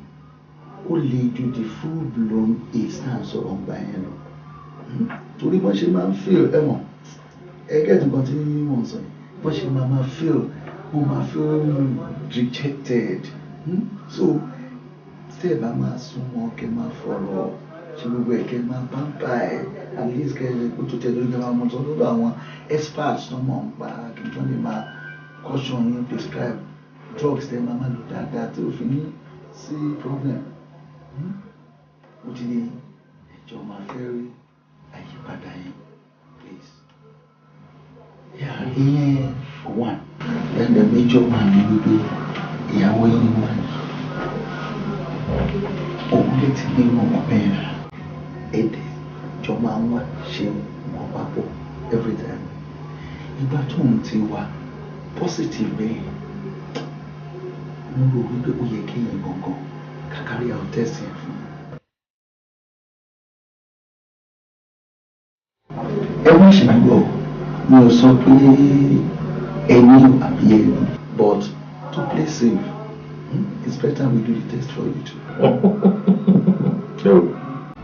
ó le ju the full blown AIDS náà sọ̀rọ̀ ń gbà yẹn lọ torí wọ́n ṣe máa ń feel ẹ mọ̀ ẹ gẹ́gẹ́ nǹkan tí wọ́n sọ yìí wọ́n ṣe máa máa feel wọ́n máa feel rejected. So tẹ́ ẹ bá máa sún wọn kẹ́ máa fọ̀rọ̀ ṣe gbogbo ẹ̀ kẹ́ máa pampa ẹ̀ at least kẹ́ ẹ kó tó tẹ̀ lórí kẹ́ máa mọ̀ tó lọ́dọ̀ àwọn experts tó mọ̀ ń pa kí wọ́n lè máa caution yín prescribe drugs tẹ́ máa máa lò dáadáa tí ò fi ní sí problem. Ó ti ní ẹjọ́ máa fẹ́ rí àyípadà yẹn please. Yeah, ìyẹn one. Then the major one ni wípé ìyàwó yín wà ní òun lè ti ní ọmọ bẹ́ẹ̀ rà èdè jọ máa ń wá ṣe nǹkan papọ̀ every time. Ìgbà tóun ti wà positive bẹ́ẹ̀ mo rò wípé ó yẹ kéèyàn gangan ká carry out test yẹn fún un. Ẹ wọ́n ṣe mí gbọ́ mi ò sọ pé ẹni àbí ẹni but to play safe it's better we do the test for you too. Ṣé o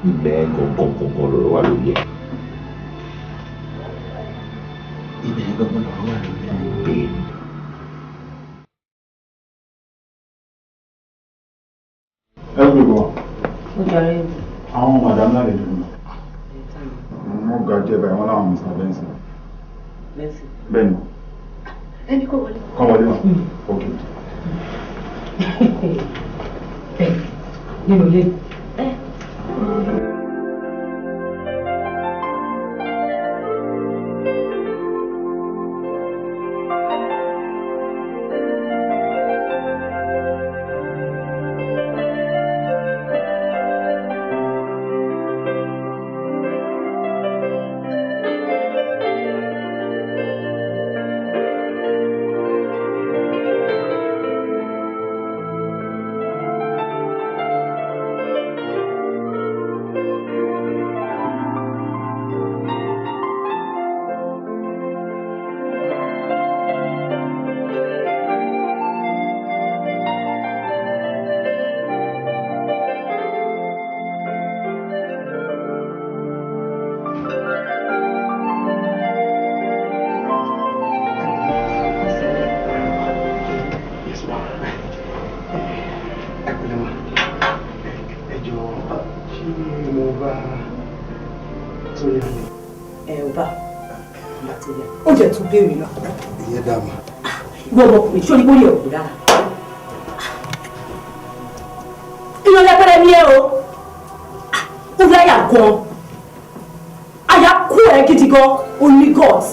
ibẹ̀ gangan gangan lọ̀rọ̀ wà lórí ẹ̀? Ibẹ̀ gangan lọ̀rọ̀ wà lórí ẹ̀. Bẹ́ẹ̀ ni. Ẹ gbogbo wa. Ó jàre. Àwọn madam náà lè dùn mí. Wọ́n ga díẹ̀ báyìí wọ́n láwọn Mr. Benson. Benson. Bẹ́ẹ̀ni. Ẹni kò wọlé. Kọ́ wọlé wa. Ok. Nínú ilé. Yes, ma. Ẹ pẹ̀lẹ́ ma. Ẹ jọ̀ọ́ ṣé mo bá tó yá ni? Ẹ ò bá bá tó yá. Ó jẹ́ tún béèrè náà. Ìyẹn dá ma. Ìwọ ọmọkùnrin ṣó ní bóyá òkú dára. Ìyọ̀ yẹpẹrẹ ni ẹ o. Ó láyà gan. Àyà kú ẹ gidi gan. O ní guts.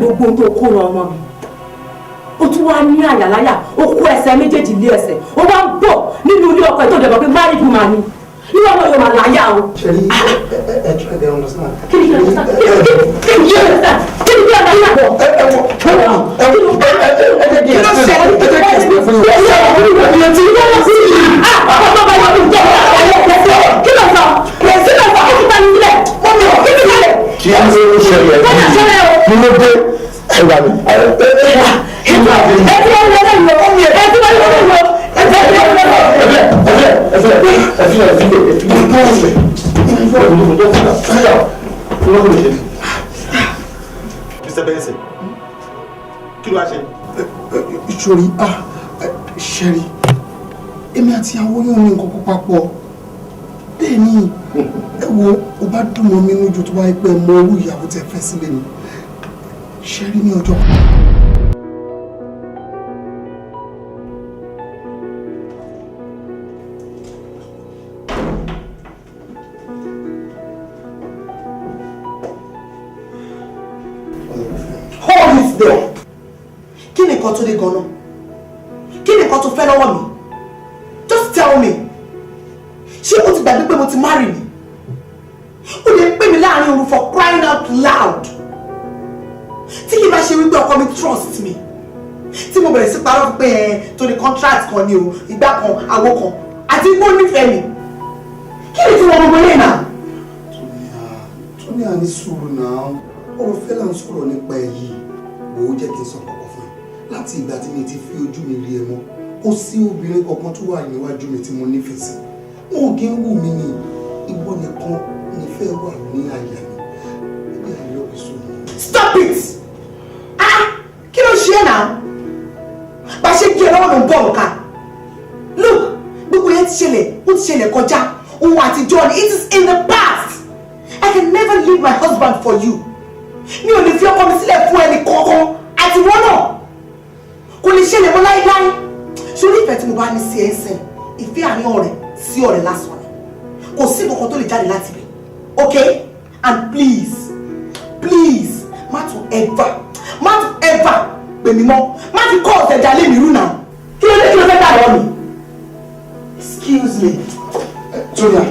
Gbogbo ohun tó kó ran ọmọ mi, ó tún wá ní àyàláyà, ó kó ẹsẹ̀ méjèèjì lé ẹsẹ̀, ó wá ń bọ̀ nínú ilé ọkọ ẹ̀ tó dẹ̀bọ̀ pé married woman ni. Irú ọmọ yóò máa láyà o. Ṣẹ́rí, ẹ try to understand. Kí ni kí understand? Kí ni kí understand? Kí ni kí understand? Ẹ ẹ wọ ẹ wọ ẹ jẹ́ kí ẹ ṣe ẹ jẹ́ kí ẹ ṣe fún yín. Kí ló ṣẹlẹ̀? Kí ló dé? Ẹ gbà mí. Mr. Benson, kí ló wá ṣe? Sori, ah, ṣẹ́rí, èmi àti ìyàwó yóò ní nǹkan kan papọ̀. Bẹ́ẹ̀ ni, ẹ wo, ó bá dùn mọ́ mi lójú tó bá yẹ pé mo orú ìyàwó tẹ fẹ́ sílé mi. Ṣẹ́rí ní ọjọ́ kan. Hold it there. Kí ni nǹkan tó dé gan-an? Kí ni nǹkan tó fẹ́ lọ́wọ́ mi? Just tell me. Ṣé o ti gbàgbé pé mo ti marry ni? O lè pè mí láàrin òru for crying out loud. Tí kì í bá ṣe wípé ọkọ mi trust me. Tí mo bẹ̀rẹ̀ sí parọ́ fún pé ẹ torí contract kan ni o, ìgbà kan, àwo kan, àti igbó nífẹ̀ẹ́ mi. Kí ni tí wọ́n gbogbo lè nà? Tóní, àní sùúrù náà, ọ̀rọ̀ fẹ́ là ń sọ̀rọ̀ nípa ẹ̀ yìí. Wò ó, jẹ́ kí n sọ kọ̀kọ̀ fún ẹ. Láti ìgbà tí mi ti fi ojú mi rí ẹ mọ́, kò sí obìnrin kankan tó wà níwájú mi tí mo nífẹ̀ẹ́ sí. Wọn ò kí ń wù mí ni. Ìwọ nìkan nífẹ̀ẹ́ wà ní àyà mi. Baby, I love you so much. Stop it! Ah! Kí ló ṣe é náà? Bá ṣe gé ẹ lọ́wọ́ ló ń bọ̀ ọ̀ka. Look, gbogbo yẹn ti ṣẹlẹ̀, ó ti ṣẹlẹ̀ kọjá. Ohun àtijọ́ ni, it is in the past. I can never leave my husband for you. Mi ò lè fi ọkọ mi sílẹ̀ fún ẹnì kankan àti wọ́n náà. Kò lè ṣẹlẹ̀ mọ́ láíláí. Sórí ìfẹ́ tí mo bá ní sí ẹ ń sìn, ìfẹ́ àárín ọ̀rẹ́ sí ọ̀rẹ́ lásán ni. Kò sí nǹkan tó lè jáde láti ibẹ̀. Okay? And please, please, má tún ever, má tún ever pè mí mọ́. Má tún kọ́ ọ̀sẹ̀ jalè mi rú náà. Kí ló dé? Kí ló fẹ́ dà lọ́ mi? Excuse me. Tonia,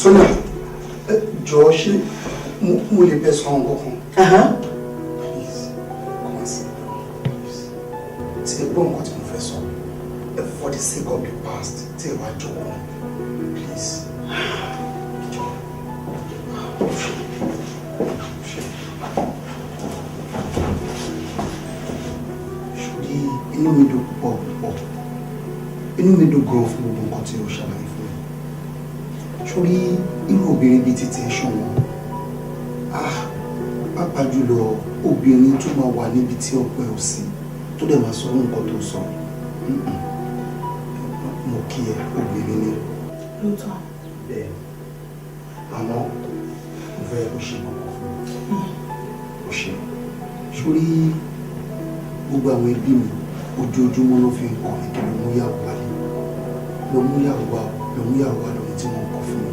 Tonia, jọ̀ọ́, ṣé mo lè bẹ sọ àwọn kankan? Please, come and sit down, please. Tí ẹ gbọ́ nǹkan tí mo fẹ́ sọ, for the sake of the past, tí ẹ wá jókòó, please. Jọ̀ọ́. Ṣùgbọ́n inú mi dùn púpọ̀ púpọ̀. Inú mi dùn gan fún gbogbo nǹkan tí o ṣàlàyé fún mi. Sórí irú obìnrin bíi títí ẹ ṣọ̀wọ́n. Ah, pàápàá jùlọ obìnrin tó máa wà níbi tí ọkọ ẹ ò sí, tó dẹ̀ máa sọ nǹkan tó sọ. Mo kí ẹ, obìnrin ni. Lóòótọ́. Bẹ́ẹ̀, àmọ́ mo fẹ́ kó ṣe kọ̀kọ̀ fún mi. Ó ṣe. Sórí gbogbo àwọn ẹbí mi, ojoojúmọ́ ló fi ń kọ́ mi kí ló mú yàwó wálé. Lọ mú yàwó wá, lọ mú yàwó wá lóhun tí wọ́n kọ fún mi.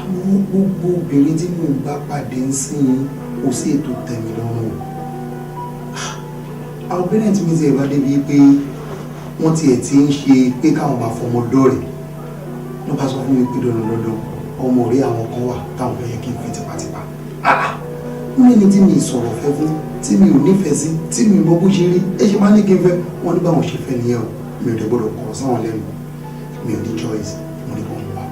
Àmọ́ gbogbo obìnrin tí mò ń bá pàdé ń sìn, kò sí ètò tẹ̀mí lọ́rùn o. Àwọn parents mi ti ẹ̀ bá débi pé wọ́n tiẹ̀ ti ń ṣe pé káwọn máa fọmọ dọ́rẹ̀. Ló bá sọ fún mi pé dandan dandan, ọmọ ọ̀rẹ́ àwọn kan wà táwọn fẹ́ yẹ kí n fẹ́ tipátipá. Ní ẹni tí mi sọ̀rọ̀ fẹ́ fún, tí mi ò nífẹ̀ẹ́ sí, tí mi mọ bó ṣe rí, ẹ ṣe máa ní kí n fẹ́. Wọ́n ní báwọn ṣe fẹ́ nìyẹn o. Mi ò dẹ̀ gbọ́dọ̀ kọ̀ sáwọn lẹ́nu. Mi ò ní choice, mo ní kàn wá.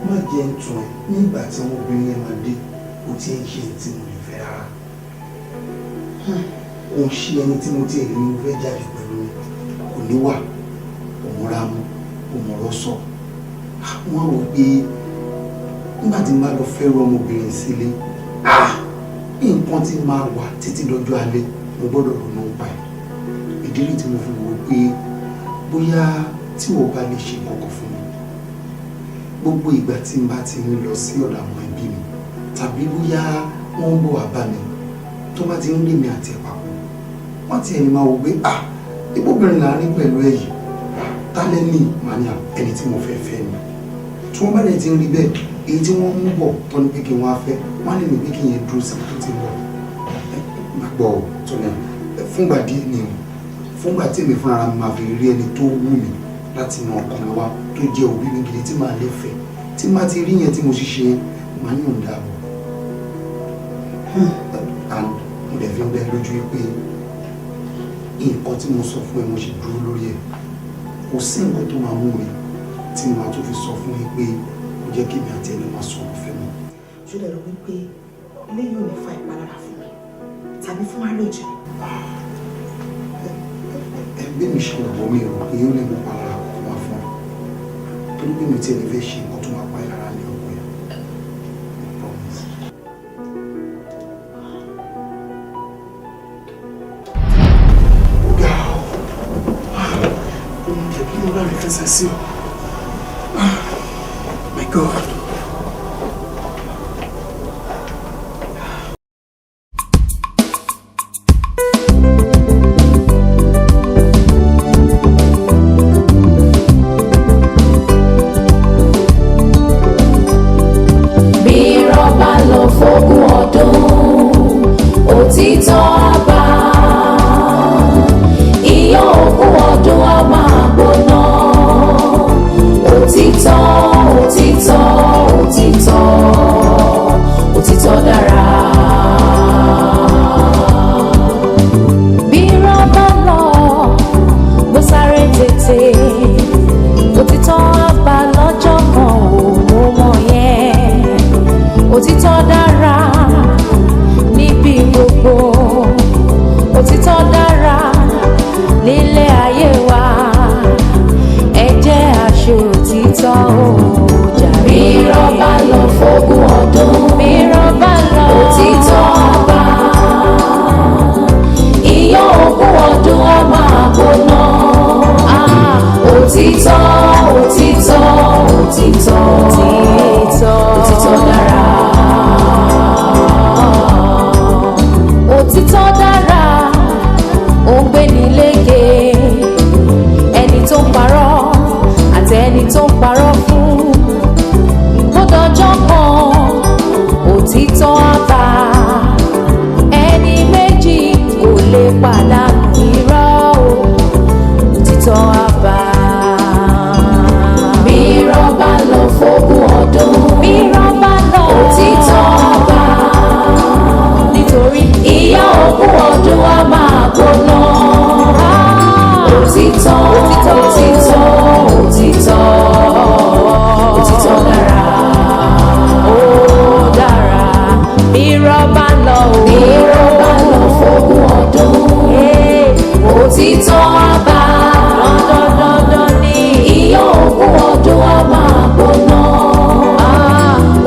Má jẹ́ ń tún ẹ, nígbà tí ọmọbìnrin yẹn máa dé, kò tí ń ṣe tí mo lè fẹ́ rárá. Kò ń ṣe ẹni tí mo tiẹ̀ ní mo fẹ́ jáde pẹ̀lú mi. Kò níwà, kò múra mu, kò mọ̀rọ̀ sọ. Wọ́n á wò pé nígbà tí n bá lọ fẹ́ ru ọmọbìnrin sílé, nǹkan tí máa wà títí dọjọ́ alẹ́, mo gbọ́dọ̀ ronú pa ẹ̀. Ìdí rí tí mo fi wò ó pé bóyá tí wọ́n bá lè ṣe kọ̀kọ̀ fún mi, gbogbo ìgbà tí n bá ti ń lọ sí ọ̀dọ̀ àwọn ẹbí mi, tàbí bóyá wọ́n ń bọ̀ wá bá mi, tó bá ti ń rí mi àti ẹ̀ papọ̀, wọ́n ti ẹni máa wò pé, ah, ibóbìnrin là ń rí pẹ̀lú ẹ̀ yìí, tálẹ́nì màá ẹni tí mo fẹ́ fẹ́ ni. Tí wọ́n bá dẹ̀ ti ń rí bẹ́ẹ̀, èyí tí wọ́n mú bọ̀ tọ́ ní pé kí wọ́n á fẹ́, wọ́n á lè ní pé kí yẹn dúró síbi tó ti ń bọ̀. Má Gbọ́ Tọ́lá, fúngbà díẹ̀ ni o, fúngbà tí èmi fúnra mi máa fi rí ẹni tó wù mí láti inú ọkàn mi wá, tó jẹ́ òbí mi gidi tí màá lè fẹ́, tí màá ti rí yẹn tí mo ṣiṣẹ́ yẹn, màá yọ̀ǹda o. And mo dẹ̀ fi ń dá ẹ lójú pé nǹkan tí mo sọ fún ẹ, mo ṣe dúró lórí ẹ. Kò sí nǹkan tó máa mú mi tí màá tún fi sọ fún ẹ pé ó jẹ́ kí èmi àti ẹni máa sọ̀rọ̀ fẹ́ mi. Ṣó lè rò wípé eléyìí ò ní fa ìpalára fún mi tàbí fún marriage mi? Ẹgbẹ́ mi ṣe wọ̀, mi rò pé ó lè mú palára kókó wá fún ẹ, torí pé mi tí ẹni fẹ́ ṣe nǹkan tó máa pa ẹ́ lára ní ọkọ ẹ. I promise. Ó ga ọ, òun jẹ́ kí mo rárí fẹsẹ̀ sí o. My God. Bí irọ́ bá lọ fógún ọdún, òtítọ́ á bá. Iyán ogún ọdún á máa gbóná. Òtítọ́, òtítọ́, òtítọ́, òtítọ́ dára. Bí irọ́ bá lọ, bó sáré tètè, òtítọ́ á bá lọ́jọ́ kan ò, mo mọ̀ yẹn. Òtítọ́ dára níbi gbogbo, òtítọ́ dára nílé ayé wa. Ẹ jẹ́ àṣẹ òtítọ́ o jàre. Bí irọ́ bá lọ fógún ọdún, bí irọ́ bá lọ, òtítọ́ á bá. Iyán ogún ọdún á máa gbóná. Òtítọ́, òtítọ́, òtítọ́, òtítọ́ dára. Òtítọ́ dára, ó ń gbé ní lékè. Ẹni tó ń parọ́ àti ẹni tó ń parọ́ fún, bó dọjọ́ kan, òtítọ́ á bá. Ẹni méjì kò lè pàdánù irọ́ o, òtítọ́ á bá. Bí irọ́ bá lọ fógún ọdún, bí irọ́ bá lọ, òtítọ́ á bá. Nítorí Iyán ogún ọdún á máa gbóná. Òtítọ́, òtítọ́, òtítọ́, òtítọ́ dára. Ó dára bí irọ́ bá lọ o. Bí irọ́ bá lọ fógún ọdún, òtítọ́ á bá. Dandan dandan ni. Iyán ogún ọdún á máa gbóná.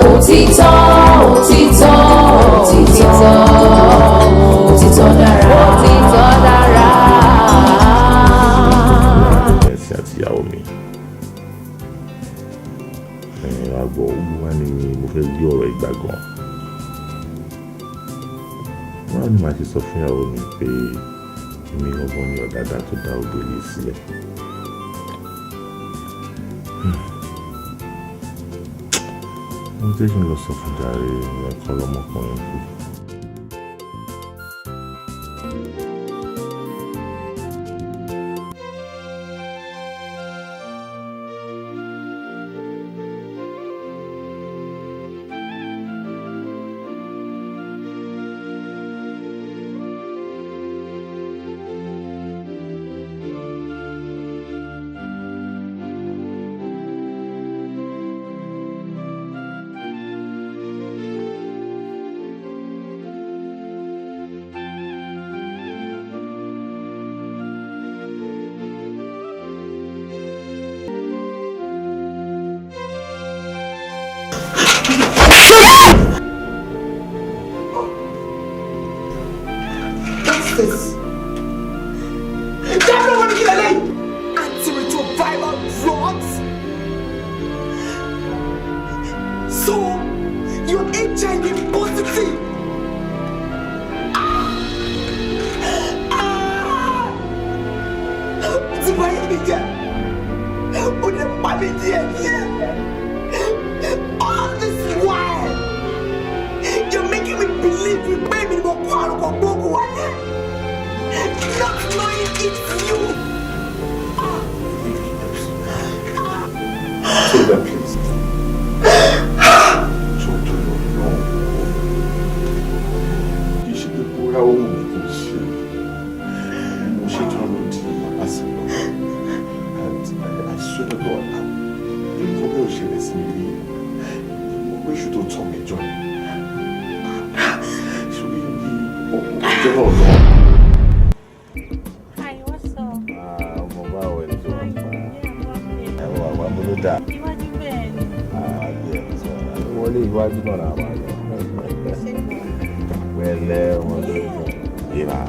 Òtítọ́, òtítọ́, òtítọ́, òtítọ́ dára. Òtítọ́ dára. Ẹ̀sìn àti ìyàwó mi, ẹ̀yin àgbọ̀ ogun wa ni mo fẹ́ gbé ọ̀rọ̀ ìgbà gan. Wọ́n á ní màá ṣe sọ fún ìyàwó mi pé èmi gangan ni ọ̀dàdà tó dá ògbó ilé sílẹ̀. Wọ́n jẹ́ kí n lọ sọ fún jàre, ẹ̀kọ́ lọmọkùnrin kú. What's this? Dábìlì wọn ni kí lélẹ́yìn? Antiretroviral drugs? So, you're HIV positive? Ah! Ah! Ó ti bá yé mi jẹ́. Ó lè pa mí díẹ̀ díẹ̀. All this while, you're making me believe wípé èmi ni mo kó àrùn kògbóògùn wálé. Iwájú náà là máa lọ. Pẹ̀lẹ́ wọn ló ń yíra.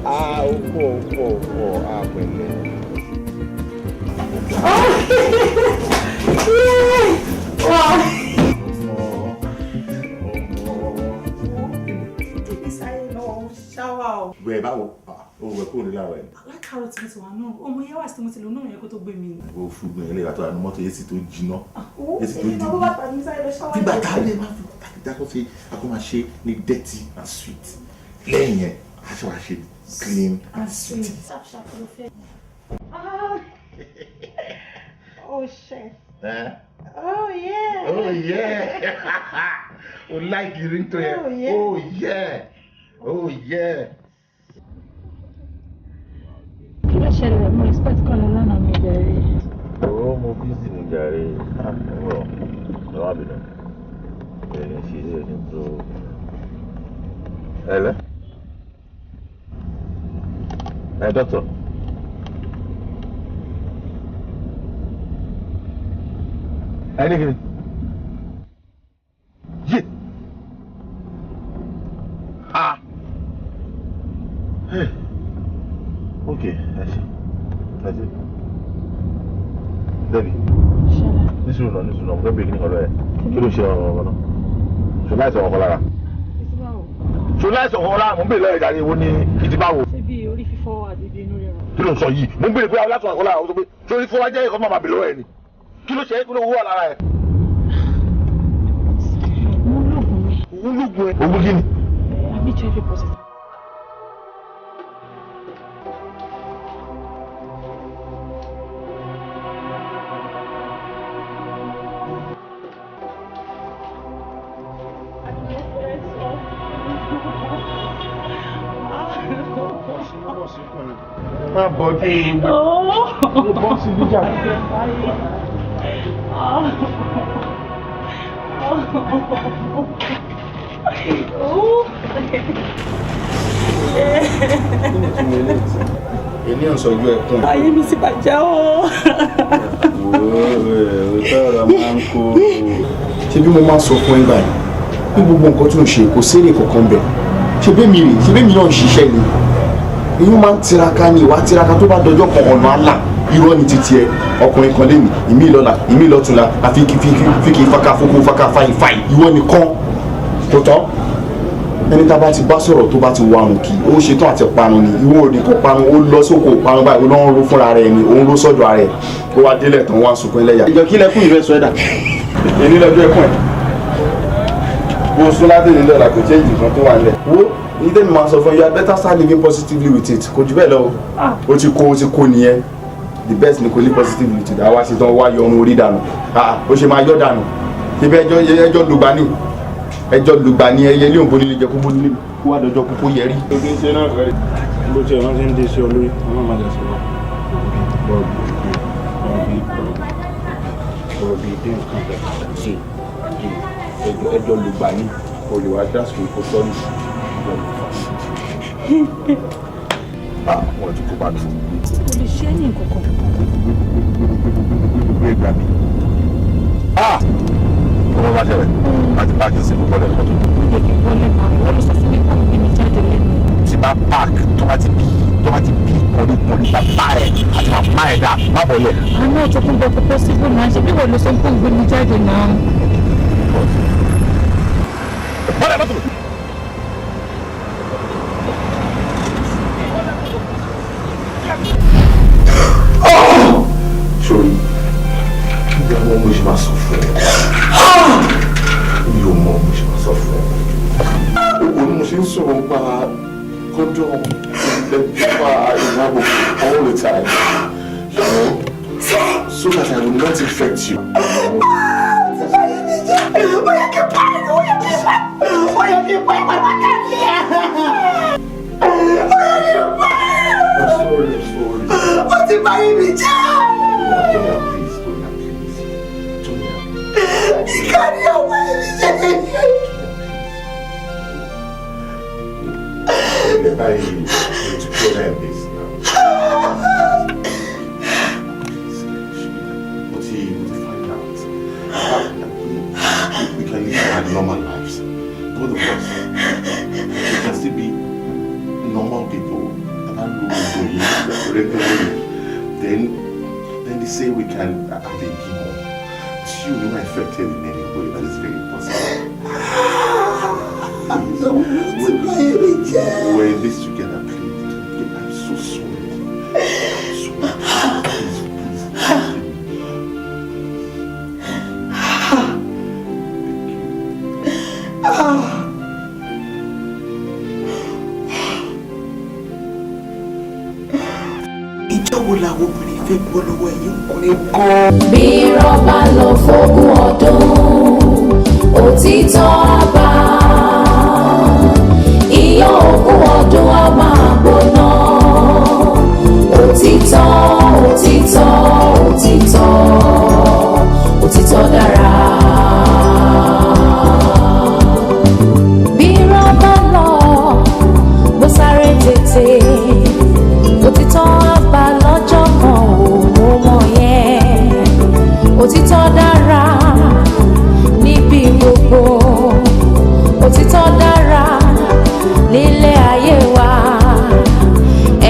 Ah, ó pọ̀ ó pọ̀ ó pọ̀ á pẹ̀lẹ́. Wow. Wẹ̀ báwo? Ó wẹ̀ kúrò ní láàárọ̀ ẹ̀. Alákàárọ̀ tí mo ti wà náà, ọmọ yẹn wà sí mo ti lò náà yẹn kó tó gbé mi ni. Ó fún mi ilé ìyàtọ̀ àánú mọ́tò yéésì tó jiná. Yéésì tó Èmi máa bọ́ dìbò. bàtà mi sáré lọ ṣáwá. Fi bàtà lè má fi bàtà fi dákọ̀ sí akọ́ máa ṣe ní dirty and sweet. Lẹ́yìn yẹn, a ṣe wá ṣe clean and sweet. Sharp sharp ló fẹ́. Oh shit. Eh? Oh yeah. Oh yeah. O like the ringtone yẹn. Oh yeah. Oh yeah. Oh yeah. Kí ló ṣẹlẹ̀? Mo expect call ẹ lánàá mi bẹ̀rẹ̀. Ó mo busy ní jàre. Ah, ẹ má bínú. Ẹ ṣe é ṣe tó. Hello? Ẹ doctor. Ẹ ní kí ni? Yé! Ah! Hey. Okay, ẹ ṣe. Ẹ ṣe. Debbie. Nísìrò náà nísìrò náà, mo fẹ́ bèèrè kíní kan lọ́wọ́ ẹ̀. Kí ló ṣe ọ̀rọ̀ ọ̀rọ̀ náà? Ṣo láìsàn ọkọ lára? Ṣo láìsàn ọkọ lára? Mo ń bèèrè lọ́wọ́ ìjà ni èwo ni ìdíbàwò. Ṣé bí orí fífọ́ àti bí inú rírun? Kí ló ń sọ yìí? Mo ń bèèrè pé aláìsàn ọkọ lára, ó sọ pé ṣé orí fífọ́ wá jẹ́ ìkọ́ máa bèèrè lọ́wọ́ ẹ̀ ni? Kí ló ṣe é? Kí ló wúwà lára ẹ̀? Mo lóògùn mi. Òun lóògùn ẹ̀. Ògùn kí ni? I'm HIV positive. Má bọ́ kí n gbé bọ́ sí níjà. Èmi ò sọjú ẹkún. Ayé mi ti bàjẹ́ o. Wò ó tọrọ máa ń kó. Ṣé bí mo máa ń sọ fún ẹ báyìí? Bí gbogbo nǹkan tó ń ṣe kò sérè kankan bẹ̀. Ṣé bí mi rè? Ṣé bí mi náà ń ṣiṣẹ́ ni? Èyí máa ń tiraka ni ìwà tiraka tó bá dọjọ́ kan ọ̀nà àlà. Irọ́ ni títí ẹ. Ọkùnrin kan lémi, ìmí lọ́la, ìmí lọ́túnla, àfi kí faka foko faka fáyì fáyì. Ìwọ nìkan kò tán. Ẹni tá a bá ti bá sọ̀rọ̀ tó bá ti warùn kì ó ṣetán àti parun ni. Ìwọ ò ní kó parun, ó lọ sóko parun báyìí, ó lọ ń ro fúnra rẹ̀ ni, ó ń ro sọ́dọ̀ ara ẹ̀. Ó wá délẹ̀ tán, wá ń sunkún ẹlẹ́yà. Ìjọ kí lẹkùn ìfẹ́ sọ ẹ̀dà. Èmi lọ́jọ́ ẹkùn ẹ̀. Bó sún láti ní dọ́là kò change nǹkan tó wà nílẹ̀. Wo ní tẹ́mi máa sọ fún you had better start living positively with it. Kò jù bẹ́ẹ̀ lọ o. Ó ti kó ó ti kó nìyẹn. The best ni kò live positively with it. Àwa ṣe tán wá yọ ọrùn orí dànù. Ó ṣe máa yọ dànù. Ṣé bí ẹjọ́ lùgbà ní? Ẹjọ́ lùgbà ní ẹyẹ ilé òǹbó nílé jẹ kó bó nílé kó wá dọjọ́ kókó yẹrí. Ó kì í ṣe náà fẹ́rẹ̀. Bó tiẹ̀ wọ́n ti ń dé sí ọ lórí, wọ́n máa jà sí wa. Bọ́ọ̀bì bọ́ọ̀bì dé nǹkan bẹ̀. Ṣe ẹjọ́ lùgbà ní olùwà dásùn kó sọ́ọ̀nù. Wọ́n ti kó bá mi. Kò lè ṣe é ní nǹkan kan. Gbé gbà mí. Ọmọ bá ṣẹlẹ̀ láti páàkì sí gbogbo ọ̀lẹ́ mọ́tò. Ó yẹ kí n wọlé máa wọ́n ló sọ fún mi pé òun gbé mi jáde lẹ́nu. Tí bá páàkì tó bá ti bí tó bá ti bí pọ̀lípọ̀lí bàbá ẹ̀ àti màmá ẹ̀ dá má bọ̀ lẹ̀. Àná ọ̀tọ̀kùn bọ̀ kò possible náà ṣe bí wọ́n ló sọ pé òun gbé mi jáde náà. Bọ́lẹ̀ mọ́tò. Sorry, mi ò mọ bó ṣe máa sọ fún ẹ. Mi ò mọ bó ṣe máa sọ fún ẹ. Ó ní mo ṣe ń sọ̀rọ̀ nípa condom, nípa ìwà all the time. You know, so that I will not infect you. I'm sorry, I'm sorry. Ó ti bá yín mi jẹ́. Tonya, please, Tonya, please. Tonya. Ìkànnì ọmọ yìí mi jẹ́. We're together in this now. Please. Both of us, we can still be normal people. Regularly. Then they say we can have a bímọ tí ò ní wà affected in any way. That is very possible. Please, we're in this together, please. I'm so sorry. I'm sorry. Please, please. Ìjọ wo làwọn obìnrin fẹ́ bọ́ lọ́wọ́ ẹ̀yin ọkùnrin gan-an? Bí irọ́ bá lọ fógún ọdún, òtítọ́ á bá. Iyán ogún ọdún á máa gbóná. Òtítọ́, òtítọ́, òtítọ́, òtítọ́ dára. Bí irọ́ bá lọ, bó sáré tètè, òtítọ́ á bá lọ́jọ́ kan ò, mo mọ̀ yẹn. Òtítọ́ dára níbi gbogbo, òtítọ́ dára nílé ayé wa.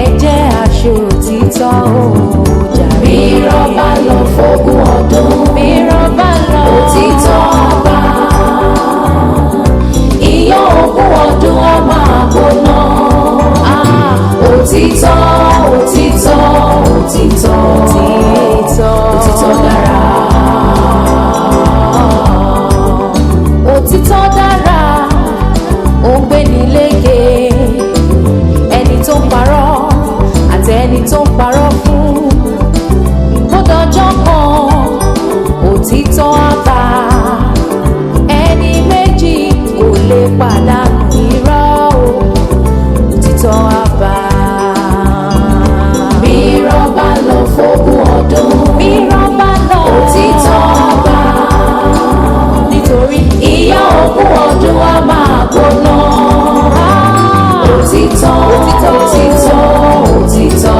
Ẹ jẹ́ aṣọ òtítọ́ ò jàre. Bí irọ́ bá lọ fógún ọdún, bí irọ́ bá lọ, òtítọ́ á bá. Iyán ogún ọdún á máa gbóná. Òtítọ́, òtítọ́, òtítọ́, òtítọ́ dára. Òtítọ́ dára, ó ń gbéni lékè. Ẹni tó ń parọ́ àti ẹni tó ń parọ́ fún, bó dọjọ́ kan òtítọ́ á bá. Ẹni méjì kò lè pàdánù irọ́ o, òtítọ́ á bá. Bí irọ́ bá lọ fógún ọdún, bí irọ́ bá lọ, òtítọ́ á bá. Nítorí Iyán ogún ọdún á máa gbóná. Òtítọ́, òtítọ́, òtítọ́,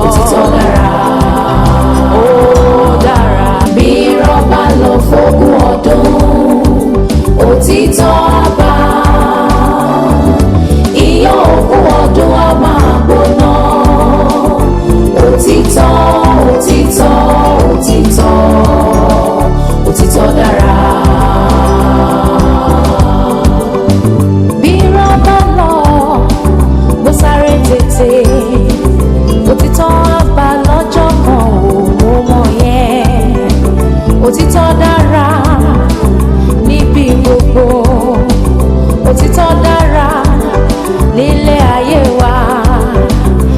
òtítọ́ dára. Ó dára. Bí irọ́ bá lọ fógún ọdún, òtítọ́ á bá. Iyán ogún ọdún á máa gbóná. Òtítọ́, òtítọ́, òtítọ́, òtítọ́ dára. Bí irọ́ bá lọ, bó sáré tètè, òtítọ́ á bá lọ́jọ́ kan ò, mo mọ̀ yẹn. Òtítọ́ dára níbi gbogbo, òtítọ́ dára nílé ayé wa.